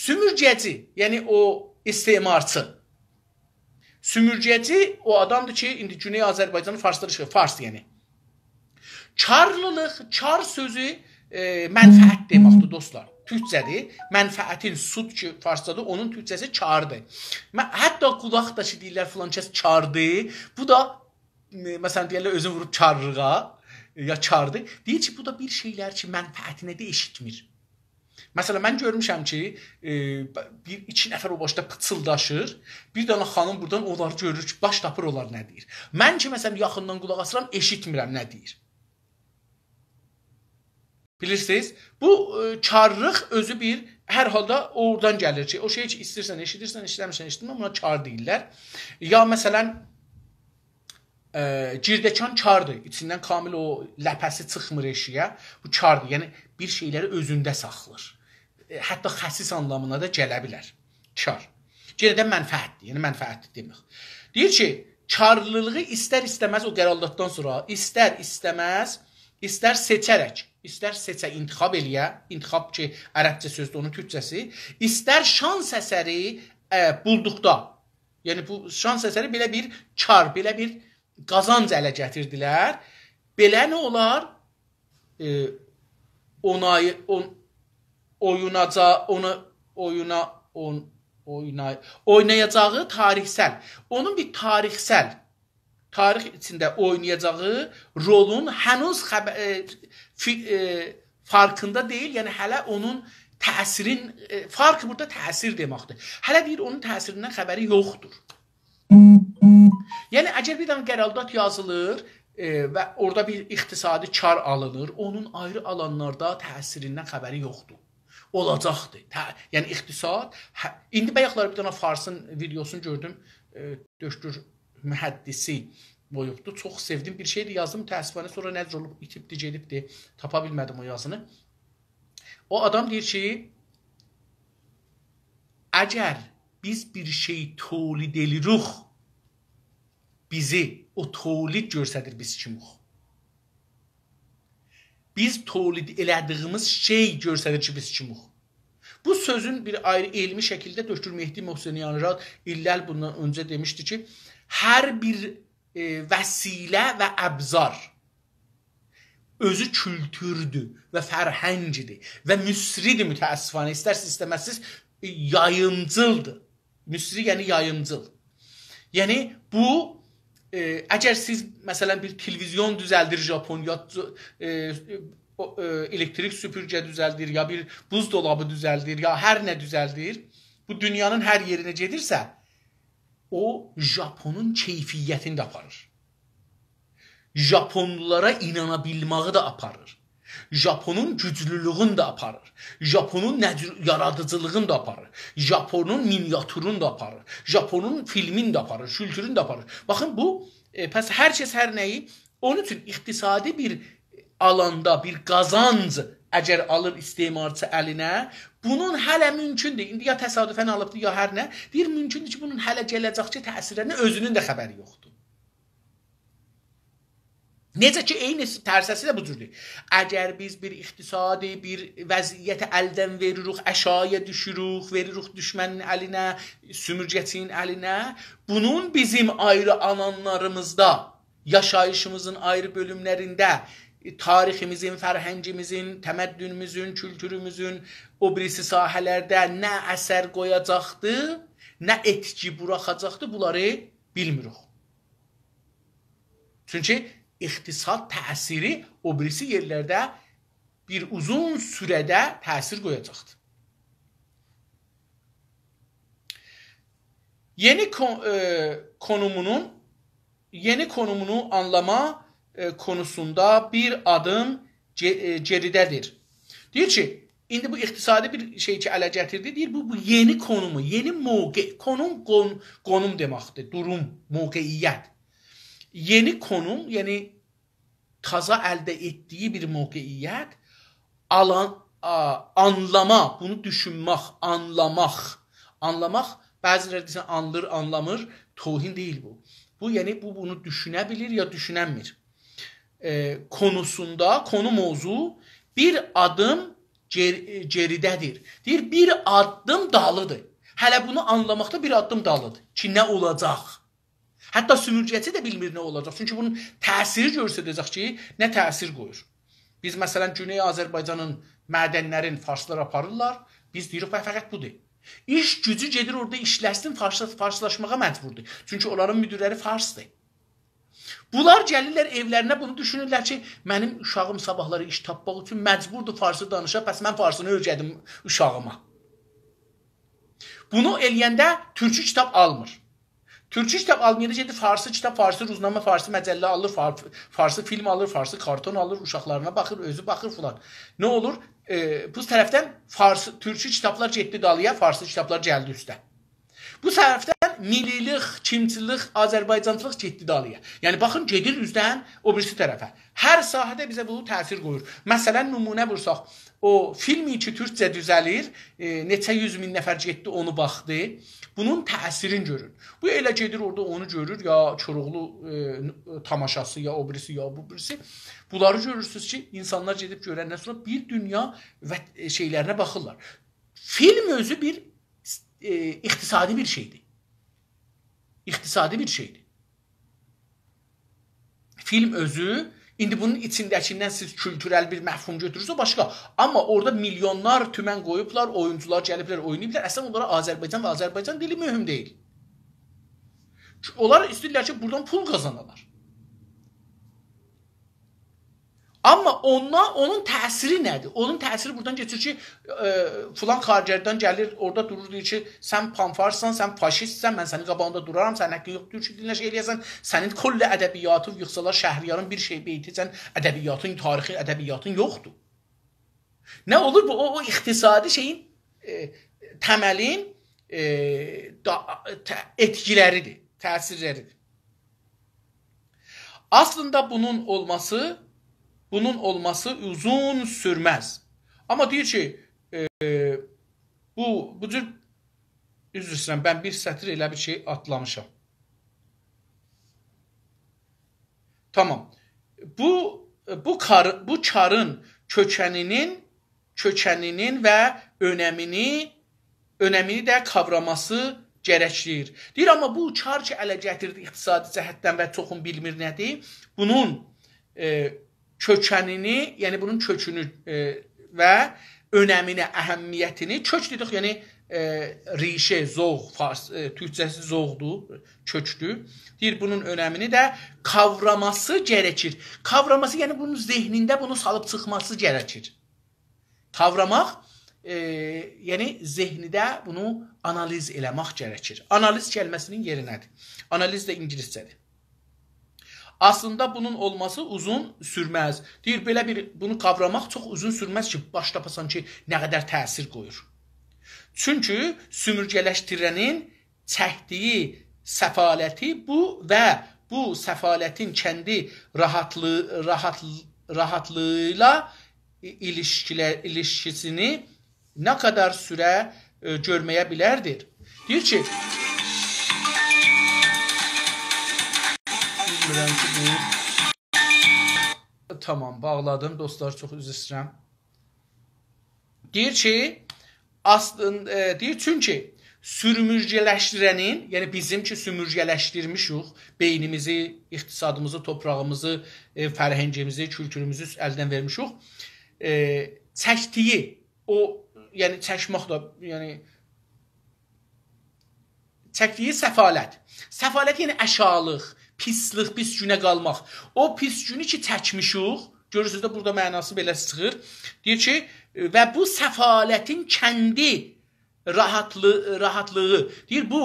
سومورگه‌جی، یعنی او استعمارچی. سومورگه‌جی او آدامدیر کی، ایندی گونئی آذربایجانی فارسلار ایشغال، فارس یعنی. کارلیلیق، کار سؤزو، ائ، منفعت دئمکدیر، دوستلار. تورکجه‌دیر. منفعتین، سود کی، فارسجادیر، اونون تورکجه‌سی کاردیر. من، حتی قولاق دا کی، دئییرلر، فلان کس کاردیر، بو دا، م-، مثلا، دئیرلر، اؤزون ووروب کارلیغا، یا کاردیر. دئییر کی، بو دا بیر شئیلر کی، منفعتینه ده ائشیتمیر. مثلا، من گؤرموشم کی، ائ، ب-، بیر ایکی نفر او باشدا پیچیلداشیر، بیر دنه خانیم بورادان اونلاری گؤرور کی، باش تاپیر اونلار نه دئییر. من کی، مثلا، یاخیندان قولاق آسیرام، ائشیتمیرم نه دئییر. بیلیرسینیز، بو، ائ، کارلیق اؤزو بیر، هر حالدا اورادان گلیر کی، او شئی کی، ایسته‌ییرسن، ائشیدیرسن، ایسته‌میرسن، ائشیتمه، بونا کار دئییرلر. یا، مثلا، ائ، گیردکان کاردیر، ایچیندن کامل او لپه‌سی چیخمیر ائشیگه، بو کاردیر. یعنی، بیر شئیلری اؤزونده ساخلیر. ائ، حتی خسیس آنلامینا دا گله بیلر. کار. یئنه ده منفعتدیر، یعنی منفعتدیر دئمک. دئییر کی، کارلیلیغی ایستر ایسته‌مز او قرارداددان سونرا، ایستر ایسته‌مز، ایستر سئچه‌رک، ایستر سئچه، انتخاب ائله‌یه، انتخاب کی، عربجه سؤزدور، اونون تورکجه‌سی، ایستر شانس اسری، ائ، بولدوقدا، یعنی بو شانس اسری بئله بیر کار، بئله بیر قازانج اله گتیردیلر. بئله نه اولار؟ ائ، اونای-، اون-، اویوناجا-، اونو، اویونا-، اون-، اوینا-، اوینایاجاغی تاریخسل. اونون بیر تاریخسل، تاریخ ایچینده اوینایاجاغی رولون هنوز خب-، ائ، فی-، ائ، فرقینده دئییل. یعنی هله اونون تأثیرین، ائ، فرق بورادا تأثیر دئمکدیر. هله دئییر، اونون تأثیریندن خبری یوخدور. یعنی اگر بیر دنه قرارداد یازیلیر، ائ، و اورادا بیر اقتصادی کار آلینیر، اونون آیری آلانلاردا تأثیریندن خبری یوخدور. اولاجاقدیر. تأ-، یعنی اقتصاد، هه، ایندی بایاقلار بیر دنه فارسین ویدئوسونو گؤردوم، ائ، دکتر محدثی قویوبدو. چوخ سئودیم بیر شئیدیر، یازدیم، متأسفانه سونرا نه جور اولوب، ایتیبدی، گئدیبدی. تاپا بیلمه‌دیم او یازینی. او آدام دئییر کی، اگر بیز بیر شئی تولید ائله‌ییریک، بیزی او تولید گؤستریر بیز کیموخ. بیز تولید ائله‌دیگیمیز شئی گؤستریر کی، بیز کیموخ. بو سؤزون بیر آیری علمی شکیلده دکتر مهدی محسنیانی راد ایللر بوندان اؤنجه دئمیشدی کی، هر بیر، ائ، وسیله و ابزار اؤزو کولتوردور و فرهنگدیر و مصری‌دیر متأسفانه. ایسترسیز ایسته‌مزسیز، ائ، یاییمجیلدیر. مصری، یعنی یاییمجیل. یعنی بو، ائ، اگر سیز، مثلا، بیر تلویزیون دوزلدیر ژاپون، یا، ائ، او، ائ، الکتریک سوپورگه دوزلدیر، یا بیر بوزدولابی دوزلدیر، یا هر نه دوزلدیر، بو دونیانین هر یئرینه گئدیرسه، او ژاپونون کیفیتینی ده آپاریر. ژاپونلولارا اینانا بیلمه‌یی ده آپاریر. ژاپونون گوجلولویونو ده آپاریر. ژاپونون نج-، یارادیجیلیغینی دا آپاریر. ژاپونون مینیاتورونو دا آپاریر. ژاپونون فیلمینی ده آپاریر، کولتورونو دا آپاریر. باخین، بو، ائ، پس هر کس هر نه‌یی، اونون اوچون اقتصادی بیر آلاندا بیر قازانج اگر آلیر استعمارچی الینه، بونون هله مومکوندور. ایندی یا تصادفاً آلیبدیر، یا هر نه. دئییر، مومکوندور کی، بونون هله گله‌جککی تأثیرلرینه اؤزونون ده خبری یوخدور. نئجه کی، عینی ترسه‌سی ده بو جوردور. اگر بیز بیر اقتصادی، بیر وضعیتی الدن وئریریک، آشاغییا دوشوروک، وئریریک دوشمنین الینه، سومورگه‌چی‌نین الینه، بونون بیزیم آیری آلانلاریمیزدا، یاشاییشیمیزین آیری بؤلوملرینده، تاریخیمیزین، فرهنگیمیزین، تمدنوموزون، کولتوروموزون او بیریسی ساحه‌لرده نه اثر قویاجاقدی، نه ائتکی بوراخاجاقدی، بونلاری بیلمیریک. چونکی اقتصاد تأثیری او بیریسی یئرلرده بیر اوزون سوره‌ده تأثیر قویاجاقدیر. یئنی کون-، ائ، کونومونون، یئنی کونومونو آنلاما، ائ، کونوسوندا بیر آدیم گئ-، ائ، گئریده‌دیر. دئییر کی، ایندی بو اقتصادی بیر شئی کی، اله گتیردی. دئییر، بو، بو یئنی کونومو، یئنی موقع، کونوم، قون-، قونوم دئمکدیر، دوروم، موقعیت. یئنی کونوم، یعنی تازا الده ائتدیگی بیر موقعیت، آلان، آ، آنلاما، بونو دوشونمک، آنلاماق. آنلاماق، بعضی‌لری دئسن آنلیر، آنلامیر، توهین دئییل بو. بو، یعنی، بو بونو دوشونه بیلیر یا دوشوننمیر. ائ، کونوسوندا، کونو موضوع بیر آدیم گئر-، گئریده‌دیر. دئییر، بیر آددیم دالیدیر. هله بونو آنلاماقدا بیر آددیم دالیدیر کی، نه اولاجاق؟ حتی سومورگه‌چی ده بیلمیر نه اولاجاق. چونکی بونون تأثیری گؤستره‌جک کی، نه تأثیر قویور. بیز، مثلا، گونئی آذربایجانین معدنلرین فارسلار آپاریرلار. بیز دئییریک، «بای، فقط بودور.» ایش گوجو گئدیر اورادا ایشله‌سین، فارس-، فارسلاشماغا مجبوردور. چونکی اونلارین مدیرلری فارسدیر. بونلار گلیرلر ائولرینه، بونو دوشونورلر کی، منیم اوشاغیم صاباحلاری ایش تاپماق اوچون مجبوردور فارسی دانیشا، پس من فارسینی اؤیره‌دیم اوشاغیما. بونو ائله‌ینده تورکی کیتاب آلمیر. تورکی کیتاب آلمایاندا گئدیر فارسی کیتاب، فارسی روزنامه، فارسی مجله آلیر، فار-، فارسی فیلم آلیر، فارسی کارتون آلیر، اوشاقلارینا باخیر، اؤزو باخیر فلان. نه اولور؟ ائ، بو طرفدن فارسی، تورکی کیتابلار گئتدی دالییا، فارسی کیتابلار گلدی اوسته. بو طرفدن میللیلیک، کیمچیلیک، آذربایجانچیلیق گئتدی دالییا. یعنی، باخین، گئدیر اوزدن او بیریسی طرفه. هر ساحه‌ده بیزه بو تأثیر قویور. مثلا، نمونه وورساق، او فیلم کی تورکجه دوزه‌لیر، ائ، نئچه یوز مین نفر گئتدی، اونو باخدی. بونون تأثیرینی گؤرون. بو ائله گئدیر اورادا اونو گؤرور، یا کوراوغلو، ائ، تاماشاسی، یا او بیریسی، یا بو بیریسی. بونلاری گؤرورسونوز کی، اینسانلار گئدیب گؤرندن سونرا بیر دونیا و، ائ، شئیلرینه باخیرلار. فیلم اؤزو بیر، ائ، اقتصادی بیر شئیدیر. اقتصادی بیر شئیدیر. فیلم اؤزو، ایندی بونون ایچینده‌کیندن سیز کولتورل بیر مفهوم گؤتورورسونوز، او باشقا. آمما اورادا میلیونلار تومن قویوبلار، اویونجولار گلیبلر، اویناییبلار. اصلا اونلارا آذربایجان و آذربایجان دیلی مهم دئییل. اونلار ایسته‌ییرلر کی، بورادان پول قازانالار. آمما اونا، اونون تأثیری نه‌دیر؟ اونون تأثیری بورادان کئچیر کی، ائ، فلان کارگردان گلیر، اورادا دورور، دئییر کی، «سن پان‌فارسسان، سن فاشیستسن، من سنین قاباغیندا دورارام، سنین حاققین یوخدور کی، دینله شئی ائله‌یه‌سن.» سنین کلّ ادبیاتی ییخسالار، شهریارین بیر شئی بیتی، سن ادبیاتین، تاریخی ادبیاتین یوخدور. نه اولور؟ بو، او، او اقتصادی شئیین، ائ، تملین، ائ، دا-، ته-، ائتکیلریدیر، تأثیرلریدیر. «Aslında bunun olması, bunun olması uzun sürmez.» آمما دئییر کی، ائ، بو، بو جور، عذر ایسته‌ییرم، من بیر سطر ائله بیر شئی آتلامیشام. تامام. بو، بو کار-، بو کارین کؤکنینین، کؤکنینین و اؤنمینی، اؤنمینی ده قاوراması gerekir. دئییر، آمما بو کار کی، اله گتیردی اقتصادی جهتدن و چوخون بیلمیر نه‌دیر، بونون، ائ، کؤکنینی، یعنی بونون کؤکونو، ائ، و اؤنمینی، اهمیتینی، کؤک دئدیک، یعنی، ائ، ریشه، ذوق، فارس، ائ، تورکجه‌سی ذوقدور، کؤکدور. دئییر، بونون اؤنمینی ده قاوراması gerekir. قاوراması، یعنی بونون ذهنینده بونو سالیب چیخماسی گرکیر. قاوراماق، ائ، یعنی ذهنده بونو آنالیز ائله‌مک گرکیر. آنالیز کلمه‌سینین یئرینه‌دیر. آنالیز ده اینگیلیسجه‌دیر. «Aslında bunun olması uzun sürmez.» دئییر، بئله بیر، بونو قاوراماق چوخ اوزون سورمز کی، باش تاپاسان کی، نه قدر تأثیر قویور. Çünkü sömürgeleştirenin çektiği sefaleti bu ve bu sefaletin kendi rahatlığı, rahat-, rahatlığıyla ilişkile-, ilişkisini ne kadar süre, e, görmeyebilirdir. دئییر کی، بیلمیرم کی، بو، تامام، باغلادیم. دوستلار، چوخ عذر ایسته‌ییرم. دئییر کی، اصلین-، ائ، دئییر، چونکی سؤمورگه‌لشدیرنین، یعنی بیزیم کی، سؤمورگه‌لشدیرمیشیک، بئینیمیزی، اقتصادیمیزی، توپراغیمیزی، ائ، فرهنگیمیزی، کولتوروموزو الدن وئرمیشیک، ائ، چکدیگی او، یعنی چکمک ده، یعنی چکدیگی سفالت. سفالت، یعنی آشاغیلیق، پیسلیک، پیس گونه قالماق. او پیس گونو کی چکمیشیک، گؤرورسونوز ده، بورادا معناسی بئله چیخیر. دئییر کی، ائ، «ve bu sefaletin kendi rahatlı-, rahatlığı»، دئییر، بو،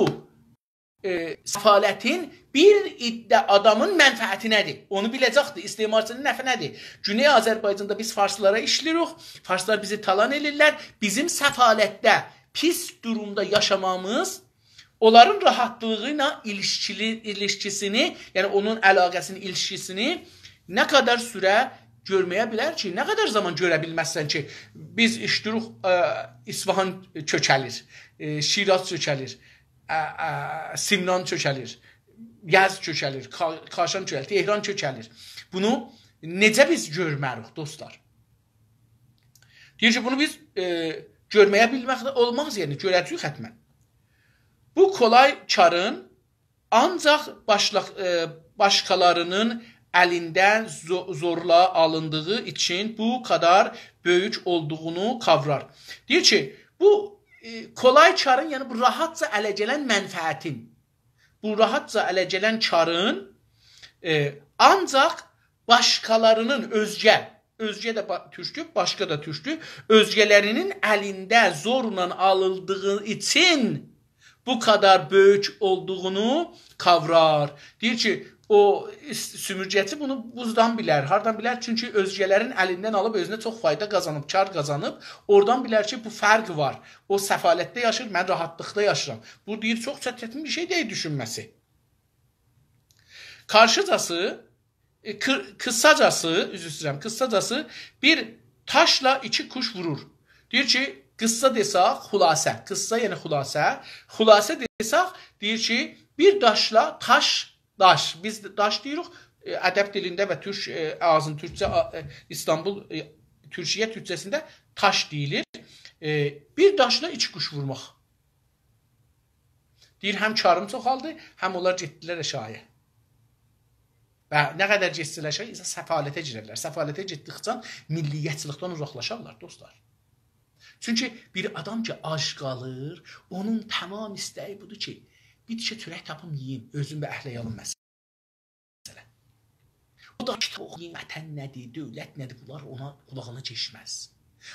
ائ، سفالتین بیر عده آدامین منفعتینه‌دیر. اونو بیله‌جکدیر، استعمارچینین نفعینه‌دیر. گونئی آذربایجاندا بیز فارسلارا ایشله‌ییریک، فارسلار بیزی تالان ائدیرلر. بیزیم سفالتده، پیس دورومدا یاشامامیز اونلارین راحاتلیغی ایله ایلیشکیلی، ایلیشکیسینی، یعنی اونون علاقه‌سینی، ایلیشکیسینی نه قدر سوره گؤرمه‌یه بیلر کی، نه قدر زامان گؤره بیلمزسن کی، بیز ایشله‌ییریک، ائ، اصفهان چؤکه‌لیر، ائ، شیراز چؤکه‌لیر، ائ، ائ، سمنان چؤکه‌لیر، یزد چؤکه‌لیر، کا-، کاشان چؤکه‌لیر، تهران چؤکه‌لیر. بونو نئجه بیز گؤرمه‌ریک، دوستلار؟ دئییر کی، بونو بیز، ائ، گؤرمه‌یه بیلمک ده اولماز، یعنی گؤره‌جه‌ییک حتماً. Bu kolay karın ancak başla-, e, başkalarının elinden zo-, zorla alındığı için bu kadar büyük olduğunu kavrar. دئییر کی، بو، ائ، کولای کارین، یعنی بو راحاتجا اله گلن منفعتین، بو راحاتجا اله گلن کارین، ائ، آنجاق باشقالارینین، اؤزگه، اؤزگه ده با-، تورکدور، باشقا دا تورکدور، اؤزگه‌لرینین الیندن زورلا آلین‌دیغی اوچون بو قدر بؤیوک اولدوغونو قاورار. دئییر کی، او ایس-، سومورگه‌چی بونو بوردان بیلر. هاردان بیلر؟ چونکی اؤزگه‌لرین الیندن آلیب اؤزونه چوخ فایدا قازانیب، کار قازانیب. اورادان بیلر کی، بو فرق وار. او سفالتده یاشیر، من راحاتلیقدا یاشیرام. بو، دئییر، چوخ چه-، چتین بیر شئی دئییل دوشونمه‌سی. Karşıcası, e, kı-, kısacası, عذر ایسته‌ییرم، kısacası bir taşla iki kuş vurur. دئییر کی، قیسسا دئسک، خلاصه. قیسسا، یعنی خلاصه. خلاصه دئسک، دئییر کی، بیر داشلا تاش، داش. بیز داش دئییریک، ائ، ادب دیلینده و تورک، ائ، آغزین تورکجه، آ، ائ، ایستانبول، ائ، تورکیه تورکجه‌سینده تاش دئییلیر. ائ، بیر داشلا ایکی قوش وورماق. دئییر، هم کاریم چوخالدی، هم اونلار گئتدیلر آشاغییا. و نه قدر گئتسه‌لر آشاغی، سفالته گیررلر. سفالته گئتدیکجه ملیتچیلیکدن اوزاقلاشارلار، دوستلار. چونکی بیر آدام کی، آج قالیر، اونون تمام ایسته‌یی بودور کی، بیر تیکه چؤرک تاپیم، یئییم، اؤزوم و اهل عیالیم مثلا. او دا کیتاب اوخویوب، وطن نه‌دیر، دؤولت نه‌دیر، بونلار اونا قولاغینا کئچمز.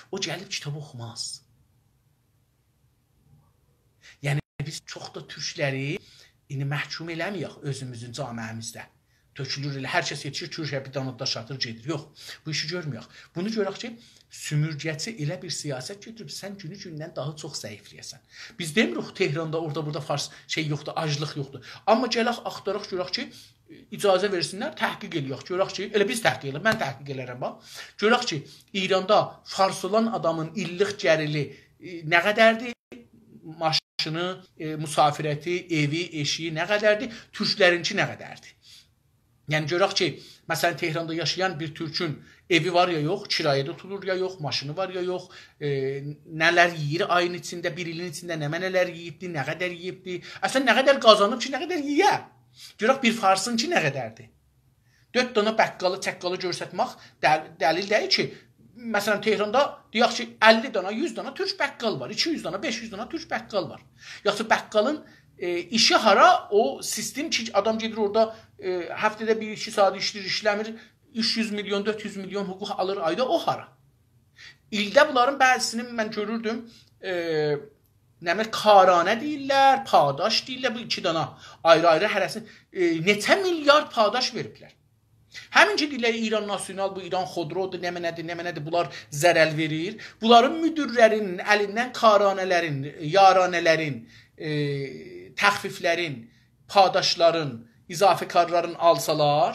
او گلیب کیتاب اوخوماز. یعنی، بیز چوخ دا تورکلری ایندی محکوم ائله‌مه‌یک اؤزوموزون جامعه‌میزده. تؤکولور ائله، هر کس یئتیشیر، تورکه بیر دانا داش آتیر، گئدیر. یوخ، بو ایشی گؤرمه‌یک. بونو گؤرک کی، سومورگه‌چی ائله بیر سیاست گؤتوروب، سن گونو گوندن داها چوخ ضعیفله‌یه‌سن. بیز دئمیریک تهراندا، اورادا، بورادا فارس شئی یوخدور، آجلیق یوخدور. آمما گلک آختاراق گؤرک کی، اجازه وئرسینلر، تحقیق ائله‌یک. گؤرک کی، ائله بیز تحقیق ائله‌یک، من تحقیق ائله‌رم، باخ. گؤرک کی، ایراندا فارس اولان آدامین ایللیک گلیری، ائ، نه قدردیر؟ ماشینی، ائ، مسافرتی، ائوی، ائشیگی نه قدردیر؟ تورکلرینکی نه قدردیر؟ یعنی، گؤرک کی، مثلا، تهراندا یاشایان بیر تورکون ائوی وار یا یوخ، کرایه‌ده اوتورور یا یوخ، ماشینی وار یا یوخ، ائ، نه‌لر یئییر آیین ایچینده، بیر ایلین ایچینده نمنه‌لر یئییبدی، نه قدر یئییبدی، اصلا نه قدر قازانیب کی، نه قدر یئیه. گؤرک بیر فارسینکی نه قدردیر؟ دؤرد دانا بقالی، چقالی گؤرستمک دل-، دلیل دئییل کی، مثلا، تهراندا دئیک کی، اللی دانا، یوز دانا تورک بقال وار، ایکی یوز دانا، بئش یوز دانا تورک بقال وار. یاخشی، بقالین، ائ، ایشی هارا؟ او سیستم کی، آدام گئدیر اورادا، ائ، هفته‌ده بیر-ایکی ساعات ایشله‌ییر، ایشله‌میر، اوچ یوز میلیون، دؤرد یوز میلیون حقوق آلیر آیدا، او هارا؟ ایلده بونلارین بعضیسینی من گؤروردوم، ائ، نه بیلیم، کارانه دئییرلر، پاداش دئییرلر، بو ایکی دانا آیری-آیری هره‌سی، ائ، نئچه میلیارد پاداش وئریبلر. همین کی، دئییرلر، ایران ناسیونال، بو ایران خودرودور، نمنه‌دیر، نمنه‌دیر، بونلار ضرر وئریر. بونلارین مدیرلرین الیندن کارانه‌لرین، یارانه‌لرین، ائ، تخفیفلرین، پاداشلارین، اضافه‌کارلارین آلسالار،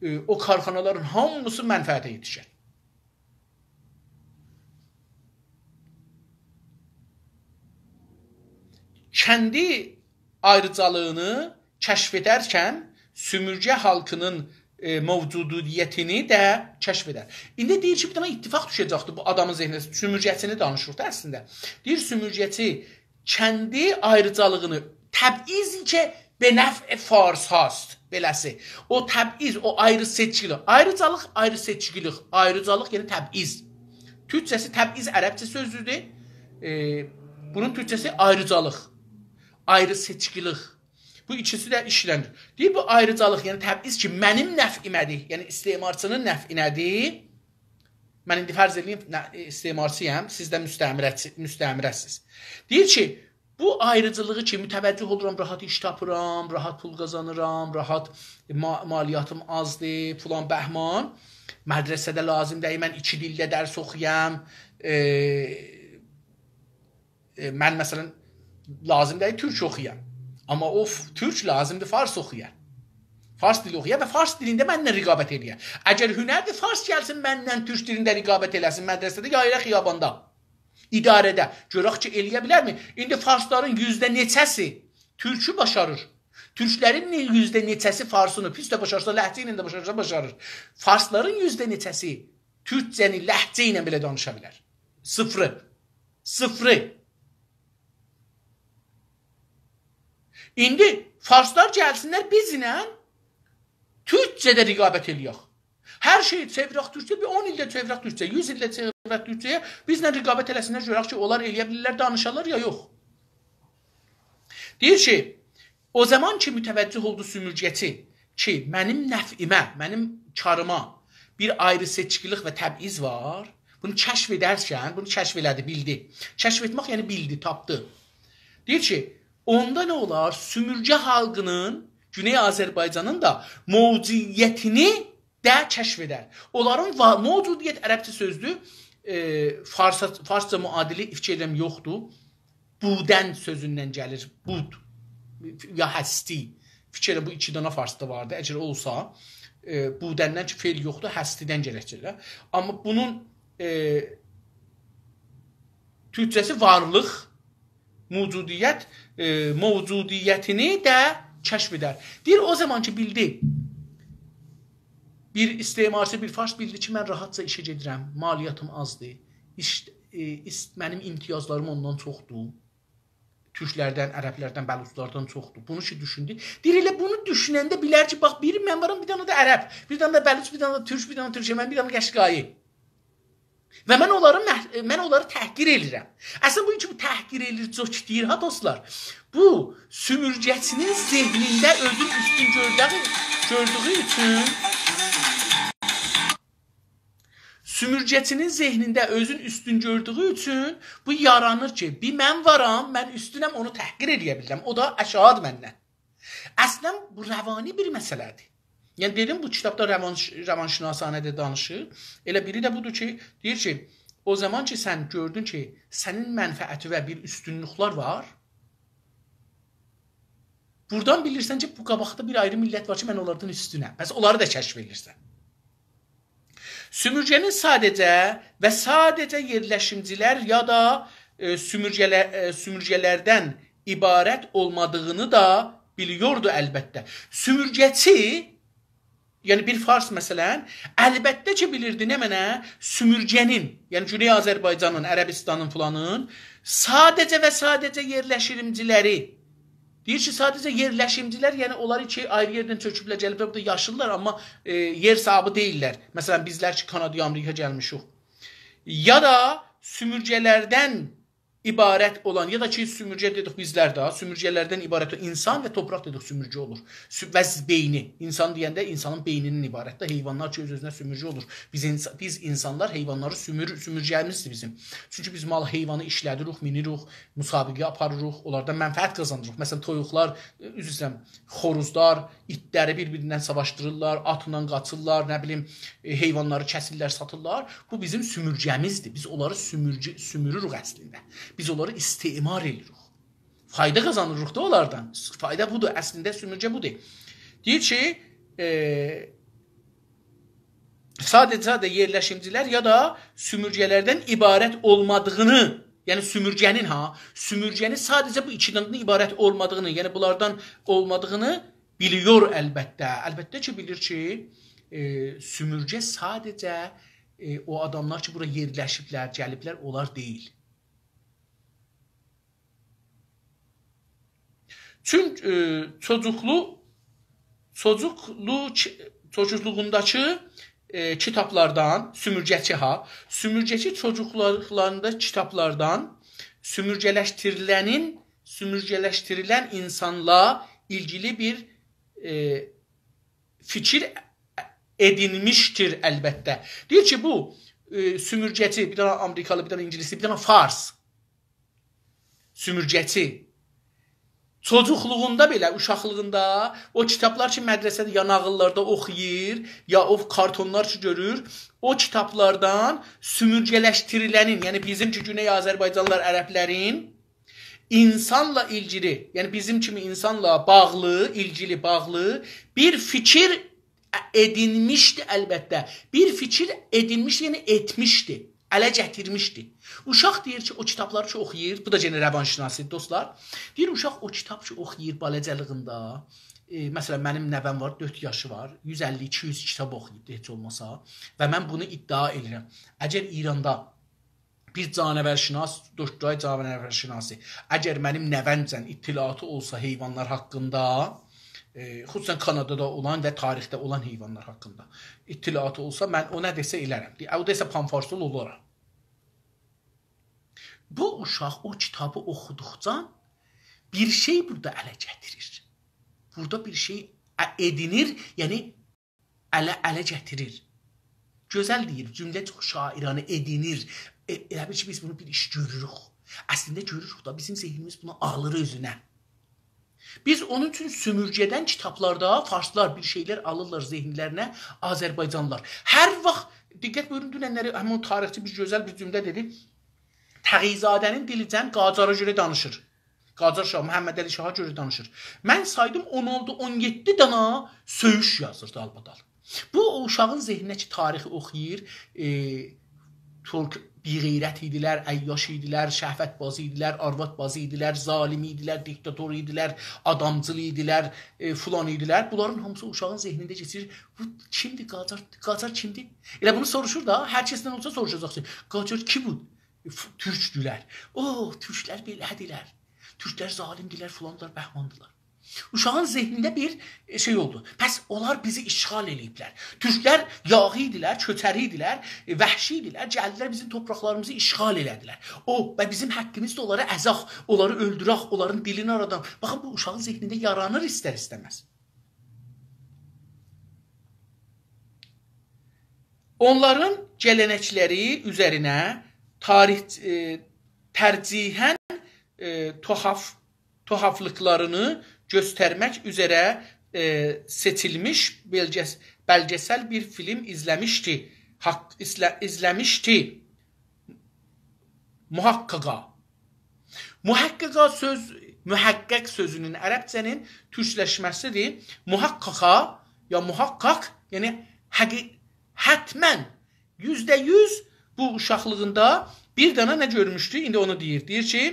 ائ، او کارخانالارین هامیسی منفعته یئتیشر. کندی آیریجالیغینی کشف ائدرکن سومورگه خالقینین، ائ، موجودیتینی ده کشف ائدر. ایندی دئییر کی، بیر دنه اتفاق دوشه‌جکدی بو آدامین ذهنینه. سومورگه‌چینی دانیشیریق دا اصلینده. دئییر، سومورگه‌چی کندی آیریجالیغینی، تبعیضی که به نفع فارس هاست، بئله‌سی. او تبعیض، او آیری سئچکیلیک. آیریجالیق، آیری سئچکیلیک. آیریجالیق، یعنی تبعیض. تورکجه‌سی تبعیض عربجه سؤزودور. ائ، بونون تورکجه‌سی آیریجالیق. آیری سئچکیلیک. بو ایکیسی ده ایشلنیر. دئییر، بو آیریجالیق، یعنی تبعیض کی، منیم نفعیمه‌دیر، یعنی استعمارچینین نفعینه‌دیر. من ایندی فرض ائله‌ییم، نه، استعمارچی‌یام، سیز ده مستعمره‌چی-، مستعمره‌سیز. دئییر کی، بو آیریجالیغی کی، متوجه اولورام، راحت ایش تاپیرام، راحت پول قازانیرام، راحت ما-، مالیاتیم آزدیر، فلان بهمان. مدرسه‌ده لازیم دئییل من ایکی دیلده درس اوخویام. ائ، ائ، من، مثلا، لازیم دئییل تورک اوخویام. آمما او ف-، تورک لازیمدیر فارس اوخویا. فارس دیلی اوخویا و فارس دیلینده منله رقابت ائله‌یه. اگر هنردیر، فارس گلسین منله تورک دیلینده رقابت ائله‌سین مدرسه‌ده، یا ائله خیاباندا، اداره‌ده. گؤرک کی، ائله‌یه بیلرمی؟ ایندی فارسلارین یوزده نئچه‌سی تورکو باشاریر؟ تورکلرین نه-، یوزده نئچه‌سی فارسینی، پیس ده باشارسا، لهجه ایله ده باشارسا، باشاریر. فارسلارین یوزده نئچه‌سی تورکجه‌نی لهجه ایله بئله دانیشا بیلر؟ صفری. صفری. ایندی فارسلار گلسینلر بیزله تورکجه‌ده رقابت ائله‌یک. هر شئیی چئویرک تورکجه، بیر اون ایلده چئویرک تورکجه، یوز ایلده چئویرک تورکجه‌یه، بیزله رقابت ائله‌سینلر، گؤرک کی، اونلار ائله‌یه بیلیرلر، دانیشالار یا یوخ. دئییر کی، او زامان کی، متوجه اولدو سومورگه‌چی کی، منیم نفعیمه، منیم کاریما بیر آیری سئچکیلیک و تبعیض وار. بونو کشف ائدرکن، بونو کشف ائله‌دی، بیلدی. کشف ائتمک، یعنی بیلدی، تاپدی. دئییر کی، اوندا نه اولار؟ سومورگه خالقینین، گونئی آذربایجانین دا موجودیتینی ده کشف ائدر. اونلارین وا-، موجودیت عربجه سؤزدور، ائ، فارسا-، فارسجا معادلی فیکیر ائدیرم یوخدور. بودن سؤزوندن گلیر. بود یا هستی. فیکیر ائدیرم بو ایکی دانا فارسدا واردی. اگر اولسا، ائ، بودندن کی، فعل یوخدور، هستی‌دن گرک گله. آمما بونون، ائ، تورکجه‌سی وارلیق، موجودیت، ائ، موجودیتینی ده کشف ائدر. دئییر، او زامان کی، بیلدی، بیر استعمارچی، بیر فارس بیلدی کی، من راحتجا ایشه گئدیرم، مالیاتیم آزدیر، ایش-، ائ، ایس-، منیم امتیازلاریم اوندان چوخدور. تورکلردن، عربلردن، بلوچلاردان چوخدور. بونو کی دوشوندو. دئییر، ائله بونو دوشوننده بیلر کی، باخ، بیر من وارام، بیر دنه ده عرب، بیر دنه ده بلوچ، بیر دنه ده تورک، بیر دنه ده تورکمن، بیر دنه قشقایی. و من اونلاری مح-، من اونلاری تحقیر ائله‌ییرم. اصلینده بو کی، بو تحقیر ائله‌ییر، جوک دئییر ها، دوستلار. بو سومورگه‌چی‌نین ذهنینده اؤزون اوستون گؤردویو، گؤردویو اوچون، سومورگه‌چی‌نین ذهنینده اؤزون اوستون گؤردویو اوچون بو یارانیر کی، بیر من وارام، من اوستونم، اونو تحقیر ائله‌یه بیلیرم. او دا آشاغیدیر مندن. اصلاً بو روانی بیر مسئله‌دیر. یعنی دئدیم، بو کیتابدا روان-، روانشناسانه ده دانیشیر. ائله بیری ده بودور کی، دئییر کی، او زامان کی، سن گؤردون کی، سنین منفعتیوه بیر اوستونلوکلر وار، بورادان بیلیرسن کی، بو قاباقدا بیر آیری میللت وار کی، من اونلاردان اوستونم. پس اونلاری دا کشف ائدیرسن. سومورگه‌نین ساده‌جه و ساده‌جه یئرلشیمجی‌لر یا دا، ائ، سومورگه‌له-، ائ، سومورگه‌لردن عبارت اولمادیغینی دا بیلیوردو البته. سومورگه‌چی، یعنی بیر فارس مثلاً، البته کی، بیلیردی نمنه؟ سومورگه‌نین، یعنی گونئی آذربایجانین، عربستانین فلانین ساده‌جه و ساده‌جه یئرلشیمجی‌لری، دئییر کی، ساده‌جه یئرلشیمجی‌لر، یعنی اونلار کی، آیری یئردن چؤکوبلر، گلیبلر بورادا یاشیرلار، آمما، ائ، یئر صاحیبی دئییللر. مثلاً، بیزلر کی، کانادایا، آمریکایا گلمیشیک. یا دا سومورگه‌لردن عبارت اولان، یا دا کی، سومورگه دئدیک بیزلر ده، سومورگه‌لردن عبارت او-، اینسان و تورپاق دئدیک سومورگه اولور. سو-، و ز-، بئینی، اینسان دئینده اینسانین بئینیندن عبارت ده، حیوانلار کی، اؤز-اؤزونه سومورگه اولور. بیز اینس-، بیز اینسانلار حیوانلاری سومور-، سومورگه‌میزدیر بیزیم. چونکی بیز مال حیوانی ایشله‌دیریک، مینیریک، مسابقه آپاریریق، اولاردان منفعت قازانیریق. مثلاً، تویوقلار، ائ، عذر ایسته‌ییرم، خوروزلار، ایتلری بیر-بیریندن ساواشدیریرلار، آتلا قاچیرلار، نه بیلیم، ائ، حیوانلاری کسیرلر، ساتیرلار. بو بیزیم سومورگه‌میزدیر. بیز اونلاری سومورگه-، سوموروروک اصلینده. بیز اونلاری استعمار ائدیریک. فایدا قازانیریق دا اونلاردان. فایدا بودور، اصلینده سومورگه بودور. دئییر کی، ائ، ساده‌جه ده یئرلشیمجی‌لر یا دا سومورگه‌لردن عبارت اولمادیغینی، یعنی سومورگه‌نین، ها، سومورگه‌نین ساده‌جه بو ایکی دنه‌دن عبارت اولمادیغینی، یعنی بونلاردان اولمادیغینی بیلیور البته. البته کی، بیلیر کی، ائ، سومورگه ساده‌جه، ائ، او آداملار کی، بورا یئرلشیبلر، گلیبلر، اونلار دئییل. چون، ائ، چوجوقلو، چوجوقلو کی-، چوجوقلوغونداکی، ائ، کیتابلاردان، سومورگه‌چی ها، سومورگه‌چی چوجوقلوقلاریندا کیتابلاردان سومورگه‌لشدیریلنین، سومورگه‌لشدیریلن اینسانلا ایلگیلی بیر، ائ، فیکیر ائدینمیشدیر البته. دئییر کی، بو، ائ، سومورگه‌چی، بیر دنه آمریکالی، بیر دنه اینگیلیسلی، بیر دنه فارس سومورگه‌چی. چوجوقلوغوندا بئله، اوشاقلیغیندا او کیتابلار کی، مدرسه‌ده یا ناغیللاردا اوخویور، یا او کارتونلار کی، گؤرور، او کیتابلاردان سومورگه‌لشدیریلنین، یعنی بیزیم کی، گونئی آذربایجانلیلار، عربلرین اینسانلا ایلگیلی، یعنی بیزیم کیمی اینسانلا باغلی، ایلگیلی، باغلی بیر فیکیر ائدینمیشدی البته. بیر فیکیر ائدینمیشدی، یعنی ائتمیشدی. اله گتیرمیشدی. اوشاق دئییر کی، او کیتابلاری کی اوخویور، بو دا یئنه روانشناسی، دوستلار. دئییر، اوشاق او کیتاب کی اوخویور بالاجالیغیندا، ائ، مثلا، منیم نوه‌م وار، دؤرد یاشی وار، یوز اللی، ایکی یوز کیتاب اوخویوبدو هئچ اولماسا. و من بونو ادعا ائدیرم. اگر ایراندا بیر جانورشناس، دکترای جانورشناسی، اگر منیم نوه‌مجن اطلاعاتی اولسا حیوانلار حاقیندا، ائ، خصوصا کانادادا اولان و تاریخده اولان حیوانلار حاقیندا اطلاعاتی اولسا، من او نه دئسه ائلرم. دئ-، او دئسه پان‌فارسول اولارام. بو اوشاق او کیتابی اوخودوقجا بیر شئی بورادا اله گتیریر. بورادا بیر شئی ا-، ائدینیر، یعنی اله، اله گتیریر. گؤزل دئییر، جمله چوخ شاعرانه، ائدینیر. ائ، ائله بیل کی، بیز بونو بیر ایش گؤروروک. اصلینده گؤروروک دا، بیزیم ذهنیمیز بونو آلیر اؤزونه. بیز اونون اوچون سومورگه‌دن کیتابلاردا فارسلار بیر شئیلر آلیرلار ذهنلرینه، آذربایجانلیلار. هر واخت، دقت بویورون، دوننلری همین او تاریخچی بیر گؤزل بیر جمله دئدی: «تقی‌زاده‌نین دیلی جم قاجارا گؤره دانیشیر.» قاجار شاه، محمدعلی شاها گؤره دانیشیر. من سایدیم اون آلتی، اون یئددی دانا سؤیوش یازیردی آلبادال. بو، او اوشاغین ذهنینه کی، تاریخی اوخویور، ائ، تورک بی‌غیرت ایدیلر، عیاش ایدیلر، شهوت‌باز ایدیلر، آروادباز ایدیلر، ظالم ایدیلر، دیکتاتور ایدیلر، آدامجیل ایدیلر، ائ، فلان ایدیلر. بونلارین هامیسی اوشاغین ذهنینده کئچیر. بو کیمدیر قاجار؟ قاجار کیمدیر؟ ائله بونو سوروشور دا، هر کسدن اولسا سوروشاجاق کی، «قاجار کی بود؟» ف-، تورکدولر. «او، تورکلر بئله‌دیلر. تورکلر ظالمدیلر، فلاندیلار، بهماندیلار.» اوشاغین ذهنینده بیر، ائ، شئی اولدو. پس اونلار بیزی اشغال ائله‌ییبلر. تورکلر یاغی ایدیلر، کؤچری ایدیلر، ائ، وحشی ایدیلر، گلدیلر بیزیم تورپاقلاریمیزی اشغال ائله‌دیلر. او، و بیزیم حقیمیزدیر اونلاری ازاق، اونلاری اؤلدورک، اونلارین دیلینی آرادان. باخین، بو اوشاغین ذهنینده یارانیر ایستر-ایسته‌مز. اونلارین گله‌نکلری اوزرینه تاریخ، ائ، ترجیحاً، ائ، تحاف-، تحافلیقلارینی گؤسترمک اوزره، ائ، سئچیلمیش بلگه‌س-، بلگه‌سل بیر فیلم ایزله‌میشدی. حاق-، ایزله-، ایزله‌میشدی. محققا. محققا سؤز، محقق سؤزونون عربجه‌نین تورکلشمه‌سیدیر. محققا یا محقق، یعنی حقی-، حتماً، یوزده یوز بو اوشاقلیغیندا بیر دنه نه گؤرموشدو؟ ایندی اونو دئییر. دئییر کی،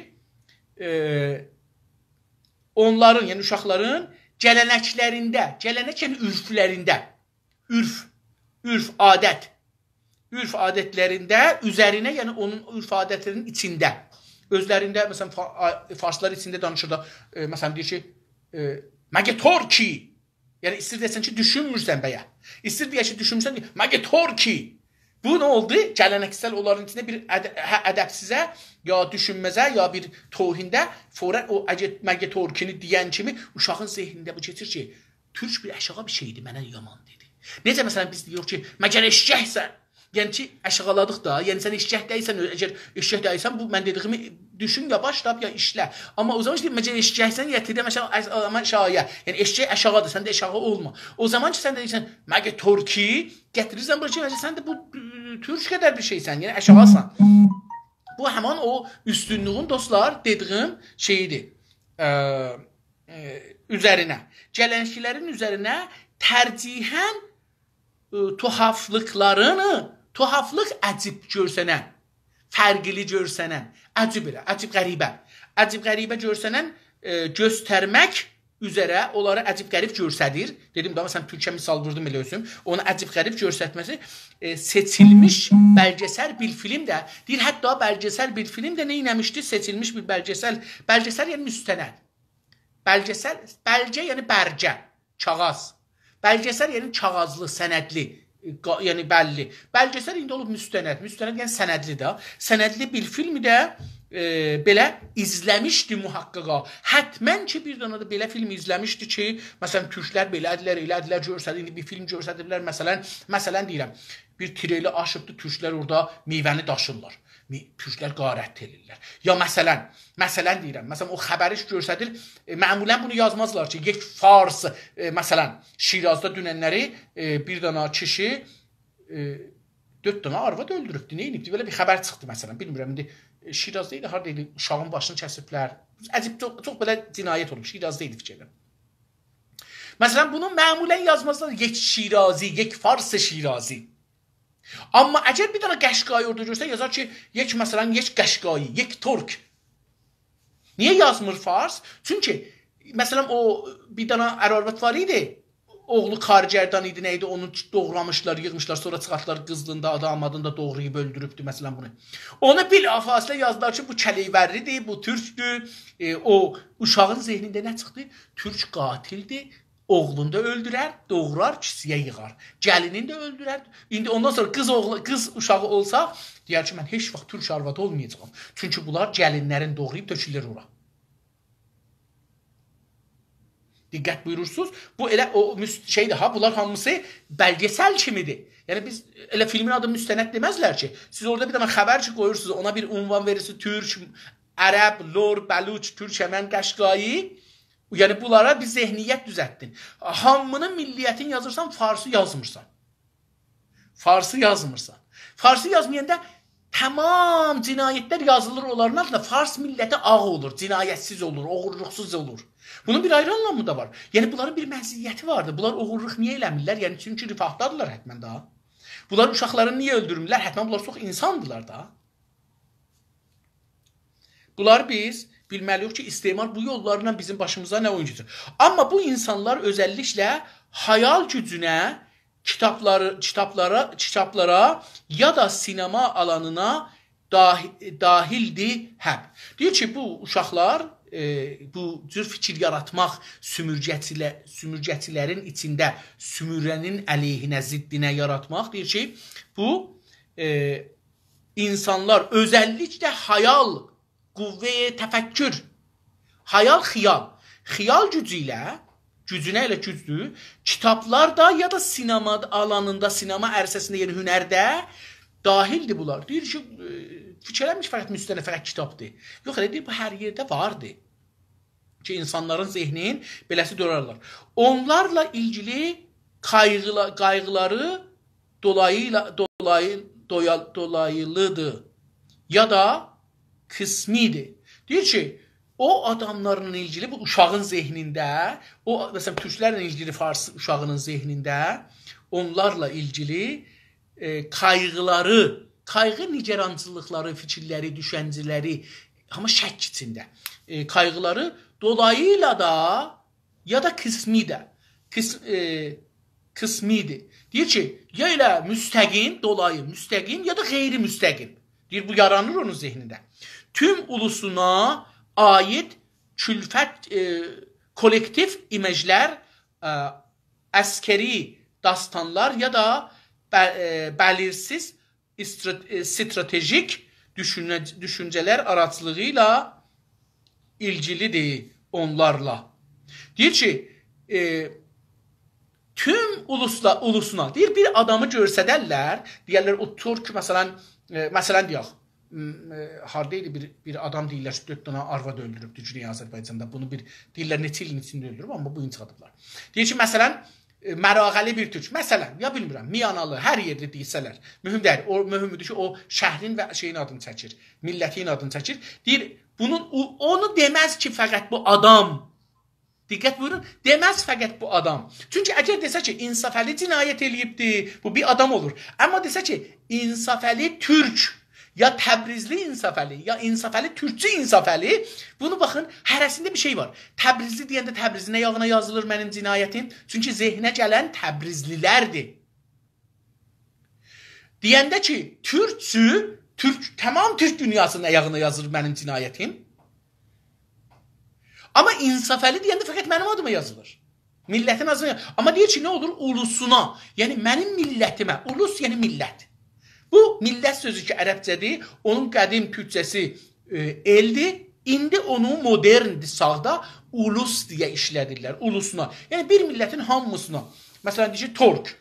ائ، اونلارین، یعنی اوشاقلارین گله‌نکلرینده، گله‌نک یعنی عرفلرینده، عرف، عرف، عادت، عرف عادتلرینده اوزرینه، یعنی اونون عرف عادتلرینین ایچینده، اؤزلرینده، مثلاً، فا-، آ-، فارسلار ایچینده دانیشیر دا، ائ، مثلاً، دئییر کی، ائ، «مگه ترکی؟» یعنی، ایسته‌ییر دئسین کی، دوشونمورسن به‌یه. ایسته‌ییر دئیه کی، دوشونمورسن، دئییر، «مگه ترکی؟» بو نه اولدو؟ گله‌نکسل اونلارین ایچینده بیر اد-، هه، ادبسیزه، یا دوشونمزه، یا بیر توهینده فوراً او «مگه، مگه ترکی»نی دئین کیمی اوشاغین ذهنینده بو کئچیر کی، تورک بیر آشاغی بیر شئیدیر، منه یامان دئدی. نئجه، مثلاً، بیز دئییریک کی، «مگر ائششکسن؟» یعنی کی، آشاغالادیق دا. یعنی سن ائششک دئییلسن، اگر ائششک دئییلسن، بو من دئدیگیمی دوشون، یا باش تاپ، یا ایشله. آمما او زامان کی، «مگر ائششکسن»، یعنی دئییرم، آشاغی، آز-، آمما آشاغییا. یعنی ائششک آشاغیدیر، سن ده آشاغی اولما. او زامان کی، سن دئییرسن، «مگه ترکی؟» گتیریرسن بورا کی، مثلاً، سن ده بو، ائ، تورک قدر بیر شئیسن، یعنی آشاغیسان. بو همان او اوستونلویون، دوستلار، دئدیگیم شئیدیر. ائ، ائ، اوزرینه. گله‌نکلرین اوزرینه ترجیحاً، ائ، تحافلیقلارینی، تحافلیق عجیب گؤرسنن، فرقلی گؤرسنن، عجیب ائله، عجیب غریبه. عجیب غریبه گؤرسنن، ائ، گؤسترمک اوزره اونلاری عجیب غریب گؤرسدیر. دئدیم ده، مثلاً، تورکه مثال ووردوم ائله اؤزوم. اونو عجیب غریب گؤرستمه‌سی، ائ، سئچیلمیش بلگه‌سل بیر فیلم ده، دئییر، حتی بلگه‌سل بیر فیلم ده نه ائتمیشدی؟ سئچیلمیش بیر بلگه‌سل، بلگه‌سل یعنی مستند. بلگه‌سل، بلگه یعنی برگه، کاغاذ. بلگه‌سل یعنی کاغاذلی، سندلی، قا-، یعنی بللی. بلگه‌سل ایندی اولوب مستند. مستند یعنی سندلی ده. سندلی بیر فیلمی ده، ائ، بئله ایزله‌میشدی محققا. حتماً کی، بیر دنه ده بئله فیلم ایزله‌میشدی کی، مثلاً، تورکلر بئله‌دیلر، ائله‌دیلر، گؤرسدیر، ایندی بیر فیلم گؤرسدیرلر، مثلاً، مثلاً دئییرم، بیر تریلی آشیبدی، تورکلر اورادا میوه‌نی داشیرلار. می-، تورکلر غارت ائله‌ییرلر. یا مثلاً، مثلاً دئییرم، مثلاً او خبری کی گؤرسدیر، ائ، معمولاً بونو یازمازلار کی، یک فارس، ائ، مثلاً شیرازدا دوننلری، ائ، بیر دنه کیشی، ائ، دؤرد دنه آرواد اؤلدوروبدو، نه ائدیبدی؟ بئله بیر خبر چیخدی مثلاً، بیلمیرم ایندی، ائ، شیرازدا ایدی، هاردا ایدی، اوشاغین باشینی کسیبلر. عجیب، چوخ، چوخ بئله جنایت اولوب، شیرازدا ایدی فیکر ائلیرم. مثلاً بونو معمولاً یازمازلار، یک شیرازی، یک فارس شیرازی. آمما اگر بیر دنه قشقایی اورادا گؤرسه، یازار کی، یک، مثلاً، یک قشقایی، یک ترک. نییه یازمیر فارس؟ چونکی، مثلاً، او بیر دنه ار-آرواد وار ایدی، اوغلو کارگردان ایدی، نه ایدی، اونو دوغرامیشلار، ییغمیشلار، سونرا چیخارتدیلار قیزلیندا، آدی آمادیندا دوغراییب اؤلدوروبدو، مثلاً، بونو. اونو بلافاصله یازدیلار کی، بو کلیوری‌دیر، بو تورکدور. ائ، او اوشاغین ذهنینده نه چیخدی؟ تورک قاتلدیر، اوغلونو دا اؤلدورر، دوغرار، کیچییه ییغار. گلینینی ده اؤلدورر. ایندی اوندان سونرا قیز اوغلو، قیز اوشاغی اولسا، دئیر کی، من هئچ واخت تورک آروادی اولمایاجاغام. چونکی بونلار گلینلرین دوغراییب تؤکورلر اورا. دقت بویورورسونوز. بو ائله او مس-، شئیدیر ها، بونلار هامیسی بلگه‌سل کیمیدیر. یعنی بیز ائله فیلمین آدینی مستند دئمزلر کی. سیز اورادا بیر دنه خبر کی قویورسونوز، اونا بیر عنوان وئریرسینیز، تورک، عرب، لور، بلوچ، تورکمن، قشقایی. یعنی بونلارا بیر ذهنیت دوزلتدین. هامینین ملیتین یازیرسان، فارسی یازمیرسان. فارسی یازمیرسان. فارسی یازمایاندا تمام جنایتلر یازیلیر اونلارین آلتینا. فارس ملیتی آغ اولور، جنایتسیز اولور، اوغورلوقسوز اولور. بونون بیر آیری آنلامی دا وار. یعنی بونلارین بیر مزیتی واردیر. بونلار اوغورلوق نییه ائله‌میرلر؟ یعنی چونکی رفاهدادیرلار حتماً دا. بونلار اوشاقلارینی نییه اؤلدورمورلر؟ حتماً بونلار چوخ اینساندیلار دا. بونلاری بیز بیلمه‌لی‌ییک کی، استعمار بو یوللارلا بیزیم باشیمیزا نه اویون کئچیر. آمما بو اینسانلار اؤزللیکله خیال گوجونه، کیتابلاری، کیتابلارا، کیتابلارا یا دا سینما آلانینا داهی-، داخیلدیر هب. دئییر کی، بو اوشاقلار، ائ، بو جور فیکیر یاراتماق، سومورگه‌چیله-، سومورگه‌چیلرین ایچینده سوموره‌نین علیهینه، ضدینه یاراتماق، دئییر کی، بو، ائ، اینسانلار اؤزللیکله حیال، قوه‌ی تفکر، حیال، خیال، خیال گوجو ایله، گوجو نه ایله گوجدور، کیتابلاردا یا دا سینما آلانیندا، سینما عرصه‌سینده، یعنی هنرده داخیلدیر بونلار. دئییر کی، ائ، فیکیر ائله‌میر فقط مستند، فقط کیتابدیر. یوخ، ائله دئییر، بو هر یئرده واردیر. کی، اینسانلارین ذهنین بئله‌سی دورارلار. اونلارلا ایلگیلی قایغیلا-، قایغیلاری دولاییلا-، دولایی-، دویا-، دولاییلیدیر. یا دا قسمیدیر. دئییر کی، او آداملارلا ایلگیلی بو اوشاغین ذهنینده، او، مثلا، تورکلرله ایلگیلی فارس اوشاغینین ذهنینده، اونلارلا ایلگیلی، ائ، قایغیلاری، قایغی، نگرانچیلیقلاری، فیکیرلری، دوشنجه‌لری، آمما شک ایچینده، ائ، قایغیلاری دولاییلا دا یا دا قسمی ده، قس-، ائ، قسمیدیر. دئییر کی، یا ائله مستقیم، دولایی، مستقیم، یا دا غیر مستقیم. دئییر، بو یارانیر اونون ذهنینده. توم اولوسونا عایید کولفت، ائ، کولکتیو ایمجلر، ائ، عسکری داستانلار یا دا به-، ائ، بلیرسیز استرا-، ائ، استراتژیک دوشونه-، دوشونجه‌لر آراجلیغی ایله ایلگیلیدیر اونلارلا. دئییر کی، ائ، توم اولوسلا-، اولوسونا، دئییر، بیر آدامی گؤرسدرلر، دئیرلر، او تورک، مثلا، ائ، مثلا دئیک، م، ائ، هاردا ایدی بیر، بیر آدام دئییرلر کی، دؤرد دنه آرواد اؤلدوروبدو گونئی آذربایجاندا. بونو بیر، دئییرلر، نئچه ایلین ایچینده اؤلدوروب، آمما بو گون چیخاردیبلار. دئییر کی، مثلا، ائ، مراغه‌لی بیر تورک، مثلا، یا بیلمیرم، میانالی، هر یئرده دئیسه‌لر. مهم دئییل، او، مهمدور کی، او شهرین و شئیین آدینی چکیر، میللتین آدینی چکیر. دئییر، بونون، او، اونو دئمز کی، فقط بو آدام. دقت بویورون، دئمز فقط بو آدام. چونکی اگر دئسه کی، انصافعلی جنایت ائله‌ییبدی، بو بیر آدام اولور. آمما دئسه کی، انصافعلی تورک، یا تبریزلی انصافعلی، یا انصافعلی تورکچو انصافعلی، بونو باخین، هره‌سینده بیر شئی وار. تبریزلی دئینده تبریزین آیاغینا یازیلیر منیم جنایتیم. چونکی ذهنه گلن تبریزلیلردیر. دئینده کی، تورکچو، تورک، تمام تورک دونیاسینین آیاغینا یازیلیر منیم جنایتیم. آمما انصافعلی دئینده فقط منیم آدیما یازیلیر. میللتین آدینا. آمما دئییر کی، نه اولور؟ اولوسونا. یعنی، منیم میللتیمه. اولوس، یعنی میللت. بو میللت سؤزو کی، عربجه‌دیر، اونون قدیم تورکجه‌سی، ائ، ائلدیر. ایندی اونو مدرندیر، ساغدا اولوس دئیه ایشله‌دیرلر. اولوسونا. یعنی، بیر میللتین هامیسینا. مثلا، دئییر کی، تورک.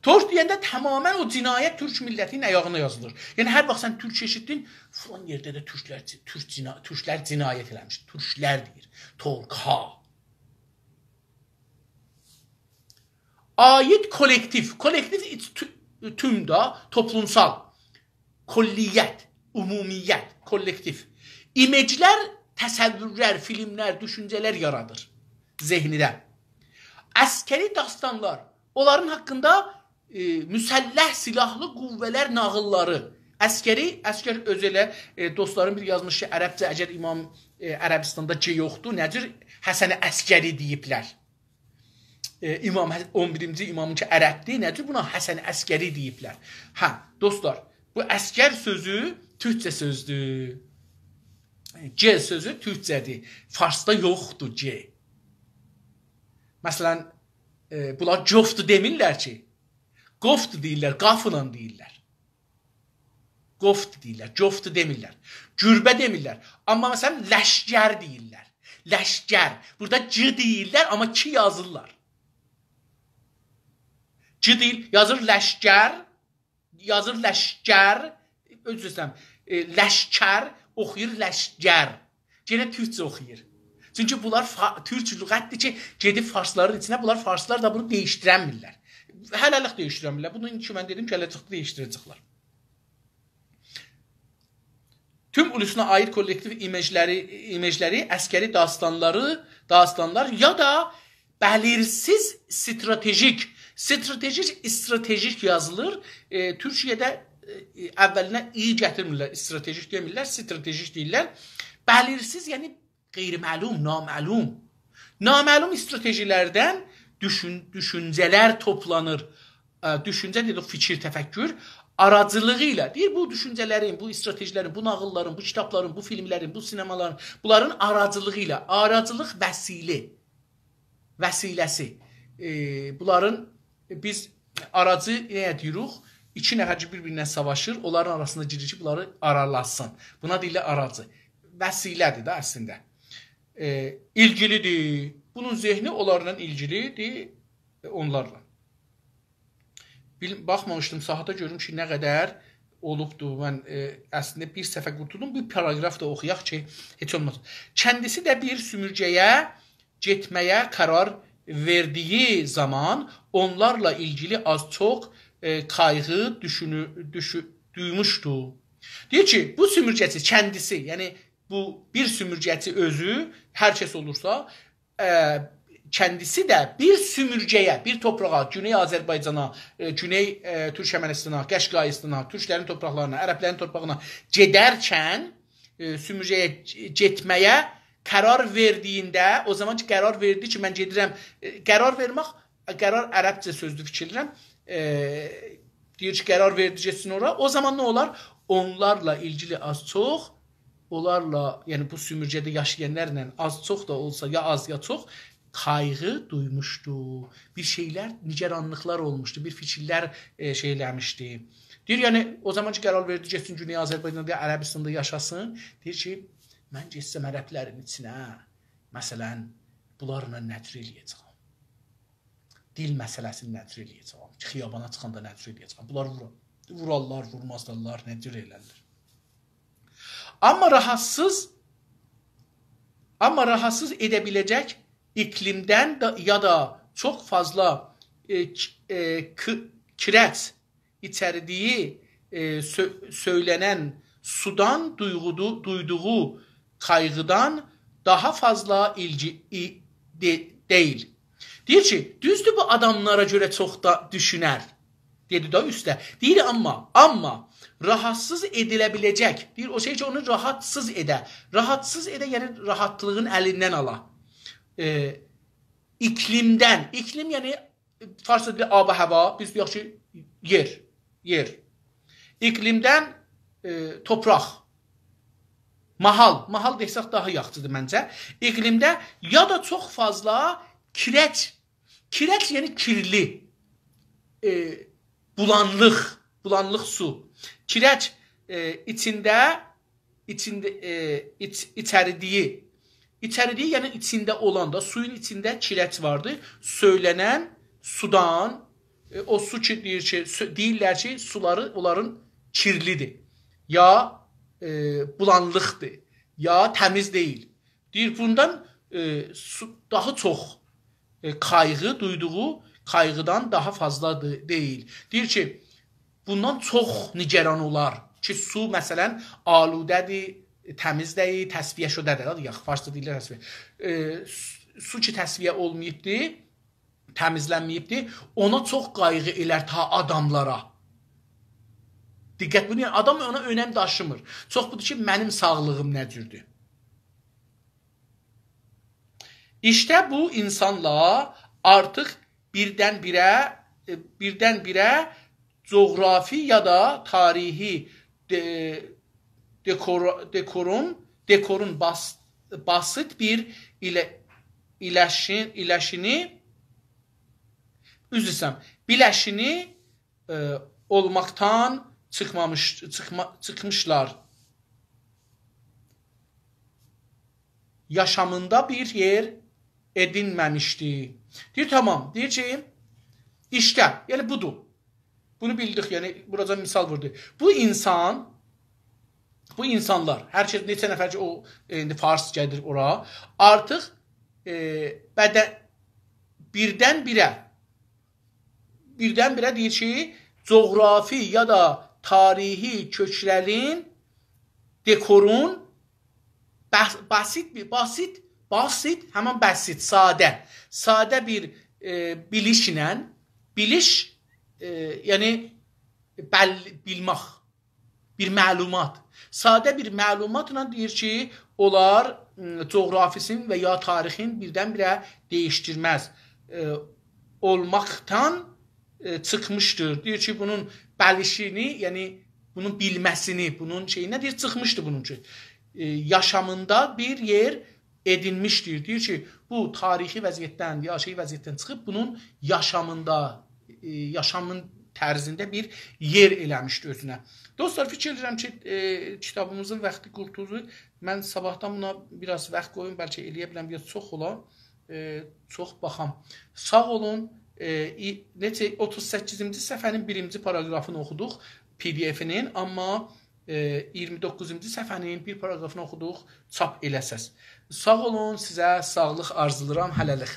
تورک دئینده تماما او جنایت تورک میللتینین آیاغینا یازیلیر. یعنی، هر واخت سن تورک ائشیتدین، فلان یئرده ده تورکلر، تورک جنا-، تورکلر جنایت ائله‌میش. تورکلر دئییر. تورک‌ها. عایید کولکتیو. کولکتیو ایچ-، تو-، توم دا، توپلومسال. کلیت، عمومیت، کولکتیو. ایمجلر، تصورلر، فیلملر، دوشونجه‌لر یارادیر ذهنده. عسکری داستانلار، اونلارین حاقیندا، ائ، مسلح، سلاحلی قوه‌لر ناغیللاری. عسکری، عسکر اؤزو ائله، ائ، دوستلارین بیری یازمیش کی، عربجه، اگر امام، ائ، عربستاندا کی یوخدور، نه جور حسن عسکری دئییبلر؟ ائ، امام حس-، اون بیرینجی امامین کی عربدیر، نه جور بونا حسن عسکری دئییبلر؟ هه، دوستلار، بو عسکر سؤزو تورکجه سؤزدور. گ سؤزو تورکجه‌دیر. فارسدا یوخدور گ. مثلا، ائ، بونلار جفت دئمیرلر کی. گفت دئییرلر، قافلا دئییرلر. گفت دئییرلر، جفت دئمیرلر. گربه دئمیرلر. آمما مثلا، لشکر دئییرلر. لشکر. بورادا گ دئییرلر، آمما کی یازیرلار. گ دئییل، یازیر لشکر، یازیر لشکر، عذر ایسته‌ییرم، ائ، لشکر، اوخویور لشگر. یئنه تورکجه اوخویور. چونکی بونلار فا-، تورک لغتدیر کی، گئدیب فارسلارین ایچینه، بونلار، فارسلار دا بونو دییشدیرنمیرلر. هله‌لیک دییشدیرنمیرلر. بونو کی، من دئدیم، گله‌جکده دییشدیره‌جکلر. توم اولوسونا عایید کولکتیو ایمجلری، ایمجلری، عسکری داستانلاری، داستانلار یا دا بلیرسیز استراتژیک، استراتژیک، استراتژیک یازیلیر. ائ، تورکیه‌ده، ائ، اولینه «ای» گتیرمیرلر، استراتژیک دئمیرلر، استراتژیک دئییرلر. بلیرسیز، یعنی غیر معلوم، نامعلوم. نامعلوم استراتژیلردن دوشون-، دوشونجه‌لر توپلانیر. ا، دوشونجه دئدیک، فیکیر، تفکر. آراجیلیغی ایله، دئییر، بو دوشونجه‌لرین، بو استراتژی‌لرین، بو ناغیللارین، بو کیتابلارین، بو فیلملرین، بو سینمالارین، بونلارین آراجیلیغی ایله، آراجیلیق وسیله، وسیله‌سی. ائ، بونلارین بیز آراجی نه‌یه دئییریک؟ ایکی نفر کی، بیر-بیرینه ساواشیر، اونلارین آراسیندا گیریر کی، بونلاری آرالاسین. بونا دئییرلر آراجی. وسیله‌دیر ده اصلینده. ائ، ایلگیلی‌دیر. بونون ذهنی اونلارلا ایلگیلی‌دیر، ائ، اونلارلا. بیل-، باخمامیشدیم ساعاتا، گؤروم کی، نه قدر اولوبدو. من، ائ، اصلینده بیر صفحه قورتولدوم. بیر پاراگراف دا اوخویاق کی، هئچ اولماسا. کندیسی ده بیر سومورگه‌یه گئتمه‌یه قرار وئردیگی زامان اونلارلا ایلگیلی آز-چوخ، ائ، قایغی دوشونو-، دوشو-، دویموشدو. دئییر کی، بو سومورگه‌چی، کندیسی، یعنی بو بیر سومورگه‌چی اؤزو، هر کس اولورسا، ائ، کندیسی ده بیر سومورگه‌یه، بیر تورپاغا، گونئی آذربایجانا، ائ، گونئی، ائ، تورکمنیستانا، قشقاییستانا، تورکلرین تورپاقلارینا، عربلرین تورپاغینا گئدرکن، ائ، سومورگه‌یه گئتمه‌یه قرار وئردیگینده، او زامان کی، قرار وئردی کی، من گئدیرم، ائ، قرار وئرمک، قرار عربجه سؤزدور، فیکیر ائدیرم. ائ، دئییر کی، قرار وئردی گئتسین اورا. او زامان نه اولار؟ اونلارلا ایلگیلی آز-چوخ، اونلارلا، یعنی بو سومورگه‌ده یاشایانلارلا آز-چوخ دا اولسا، یا آز، یا چوخ، قایغی دویموشدو. بیر شئیلر، نگرانلیقلار اولموشدو، بیر فیکیرلر، ائ، شئی ائله‌میشدی. دئییر، یعنی، او زامان کی، قرار وئردی گئتسین گونئی آذربایجاندا، عربیستاندا یاشاسین، دئییر کی، من گئتسم عربلرین ایچینه، مثلا، بونلارلا نه جور ائله‌یه‌جم؟ دیل مسئله‌سینی نه جور ائله‌یه‌جم؟ خیابانا چیخاندا نه جور ائله‌یه‌جم؟ بونلار وورا-، وورارلار، وورمازلار، نه جور ائلرلر؟ آمما راحاتسیز، آمما راحاتسیز ائده بیله‌جک ایقلیمدن ده، یا دا چوخ فاضلا، ائ، ک-، ائ، ک-، کرج ایچریدیگی، ائ، سؤ-، سؤیله‌نن سودان دویغودو-، دویدوغو قایغیدان داها فاضلا ایلگی-، ای-، دئ-، دئییل. دئییر کی، دوزدور، بو آداملارا گؤره چوخ دا دوشونر. دئدی ده اوسته. دئییر، آمما، آمما راحاتسیز ائدیله بیله‌جک. دئییر، او شئی کی، اونو راحاتسیز ائده. راحاتسیز ائده، یعنی راحاتلیغین الیندن آلا. ائ، ایقلیمدن. ایقلیم، یعنی فارسدا دئییرلر آب و هوا، بیز دئیک کی، یئر، یئر. ایقلیمدن، ائ، تورپاق. ماحال، ماحال دئسک داها یاخشیدیر منجه. ایقلیمده یا دا چوخ فاضلا کرج، کرج، یعنی کیرلی، ائ، بولانلیق، بولانلیق سو. کرج، ائ، ایچینده ایچینده، ائ، ایچ-، ایچریدیگی، ایچریدیگی، یعنی ایچینده اولان دا، سویون ایچینده کرج واردی. سؤیله‌نن سودان، ائ، او سو کی، دئییر کی، سؤ-، دئییرلر کی، سولاری اونلارین کیرلی‌دیر، یا، ائ، بولانلیقدیر، یا تمیز دئییل. دئییر، بوندان، ائ، سو-، داها چوخ، ائ، قایغی، دویدوغو قایغیدان داها فاضلا دئ-، دئییل. دئییر کی، بوندان چوخ نگران اولار کی، سو، مثلا، آلوده‌دیر، تمیز دئییل، تصفیه شده‌دیر، یاخ، فارسدا دئییرلر تصفیه. ائ، سو، سو کی، تصفیه اولماییبدی، تمیزلنمه‌ییبدی، اونا چوخ قایغی ائلر تا آداملارا. دقت بویورون، یعنی آدام اونا اؤنم داشیمیر. چوخ بودور کی، منیم ساغلیغیم نه جوردور؟ ایشته بو اینسانلار آرتیق بیردن-بیره، ائ، بیردن-بیره جغرافی یا دا تاریخی دئ-، دئکور-، دئکورون، دئکورون باس-، باسیت بیر ایله-، ایله‌شین-، ایله‌شینی، عذر ایسته‌ییرم، بیله‌شینی ائ، اولماقدان چیخمامیش، چیخما-، چیخمیشلار. یاشامیندا بیر یئر ائدینمه‌میشدی. دئییر، تامام. دئییر کی، ایشته، یعنی بودور. بونو بیلدیک، یعنی بوراجان مثال ووردو. بو اینسان، بو اینسانلار، هر کس، نئچه نفر کی، او، ائ، ایندی فارس گلیر اورا، آرتیق، ائ، بده-، بیردن-بیره بیردن-بیره دئییر کی، جغرافی یا دا تاریخی کؤکلرین، دئکورون بس-، بسیط بیر، بسیط، بسیط، همین بسیط، ساده، ساده بیر، ائ، بیلیشله، بیلیش، ائ، یعنی بل-، بیلمک، بیر معلومات. ساده بیر معلوماتلا دئییر کی، اونلار، م، جغرافیسین و یا تاریخین بیردن-بیره دییشدیرمز، ائ، اولماقدان ائ، چیخمیشدیر. دئییر کی، بونون بلیشینی، یعنی بونون بیلمه‌سینی، بونون شئیینی دئییر، چیخمیشدی بونون اوچون. ائ، یاشامیندا بیر یئر ائدینمیشدیر. دئییر کی، بو تاریخی وضعیتدن، یاشایی وضعیتدن چیخیب بونون یاشامیندا، ائ، یاشامین طرزینده بیر یئر ائله‌میشدی اؤزونه. دوستلار، فیکیر ائدیرم کی، ائ، کیتابیمیزین واختی قورتولدو. من صاباحدان بونا بیر آز واخت قویوم، بلکه ائلیه بیلم، بیر آز چوخ اولا. ائ، چوخ باخام. ساغ اولون. ائ، ای-، نئچه، اوتوز سککیزینجی صفحه‌نین بیرینجی پاراگرافینی اوخودوق، پی دی افینین، آمما، ائ، اییرمی دوققوزونجو صفحه‌نین بیر پاراگرافینی اوخودوق، چاپ ائله‌سز. ساغ اولون، سیزه ساغلیق آرزولاییرام، هله‌لیک.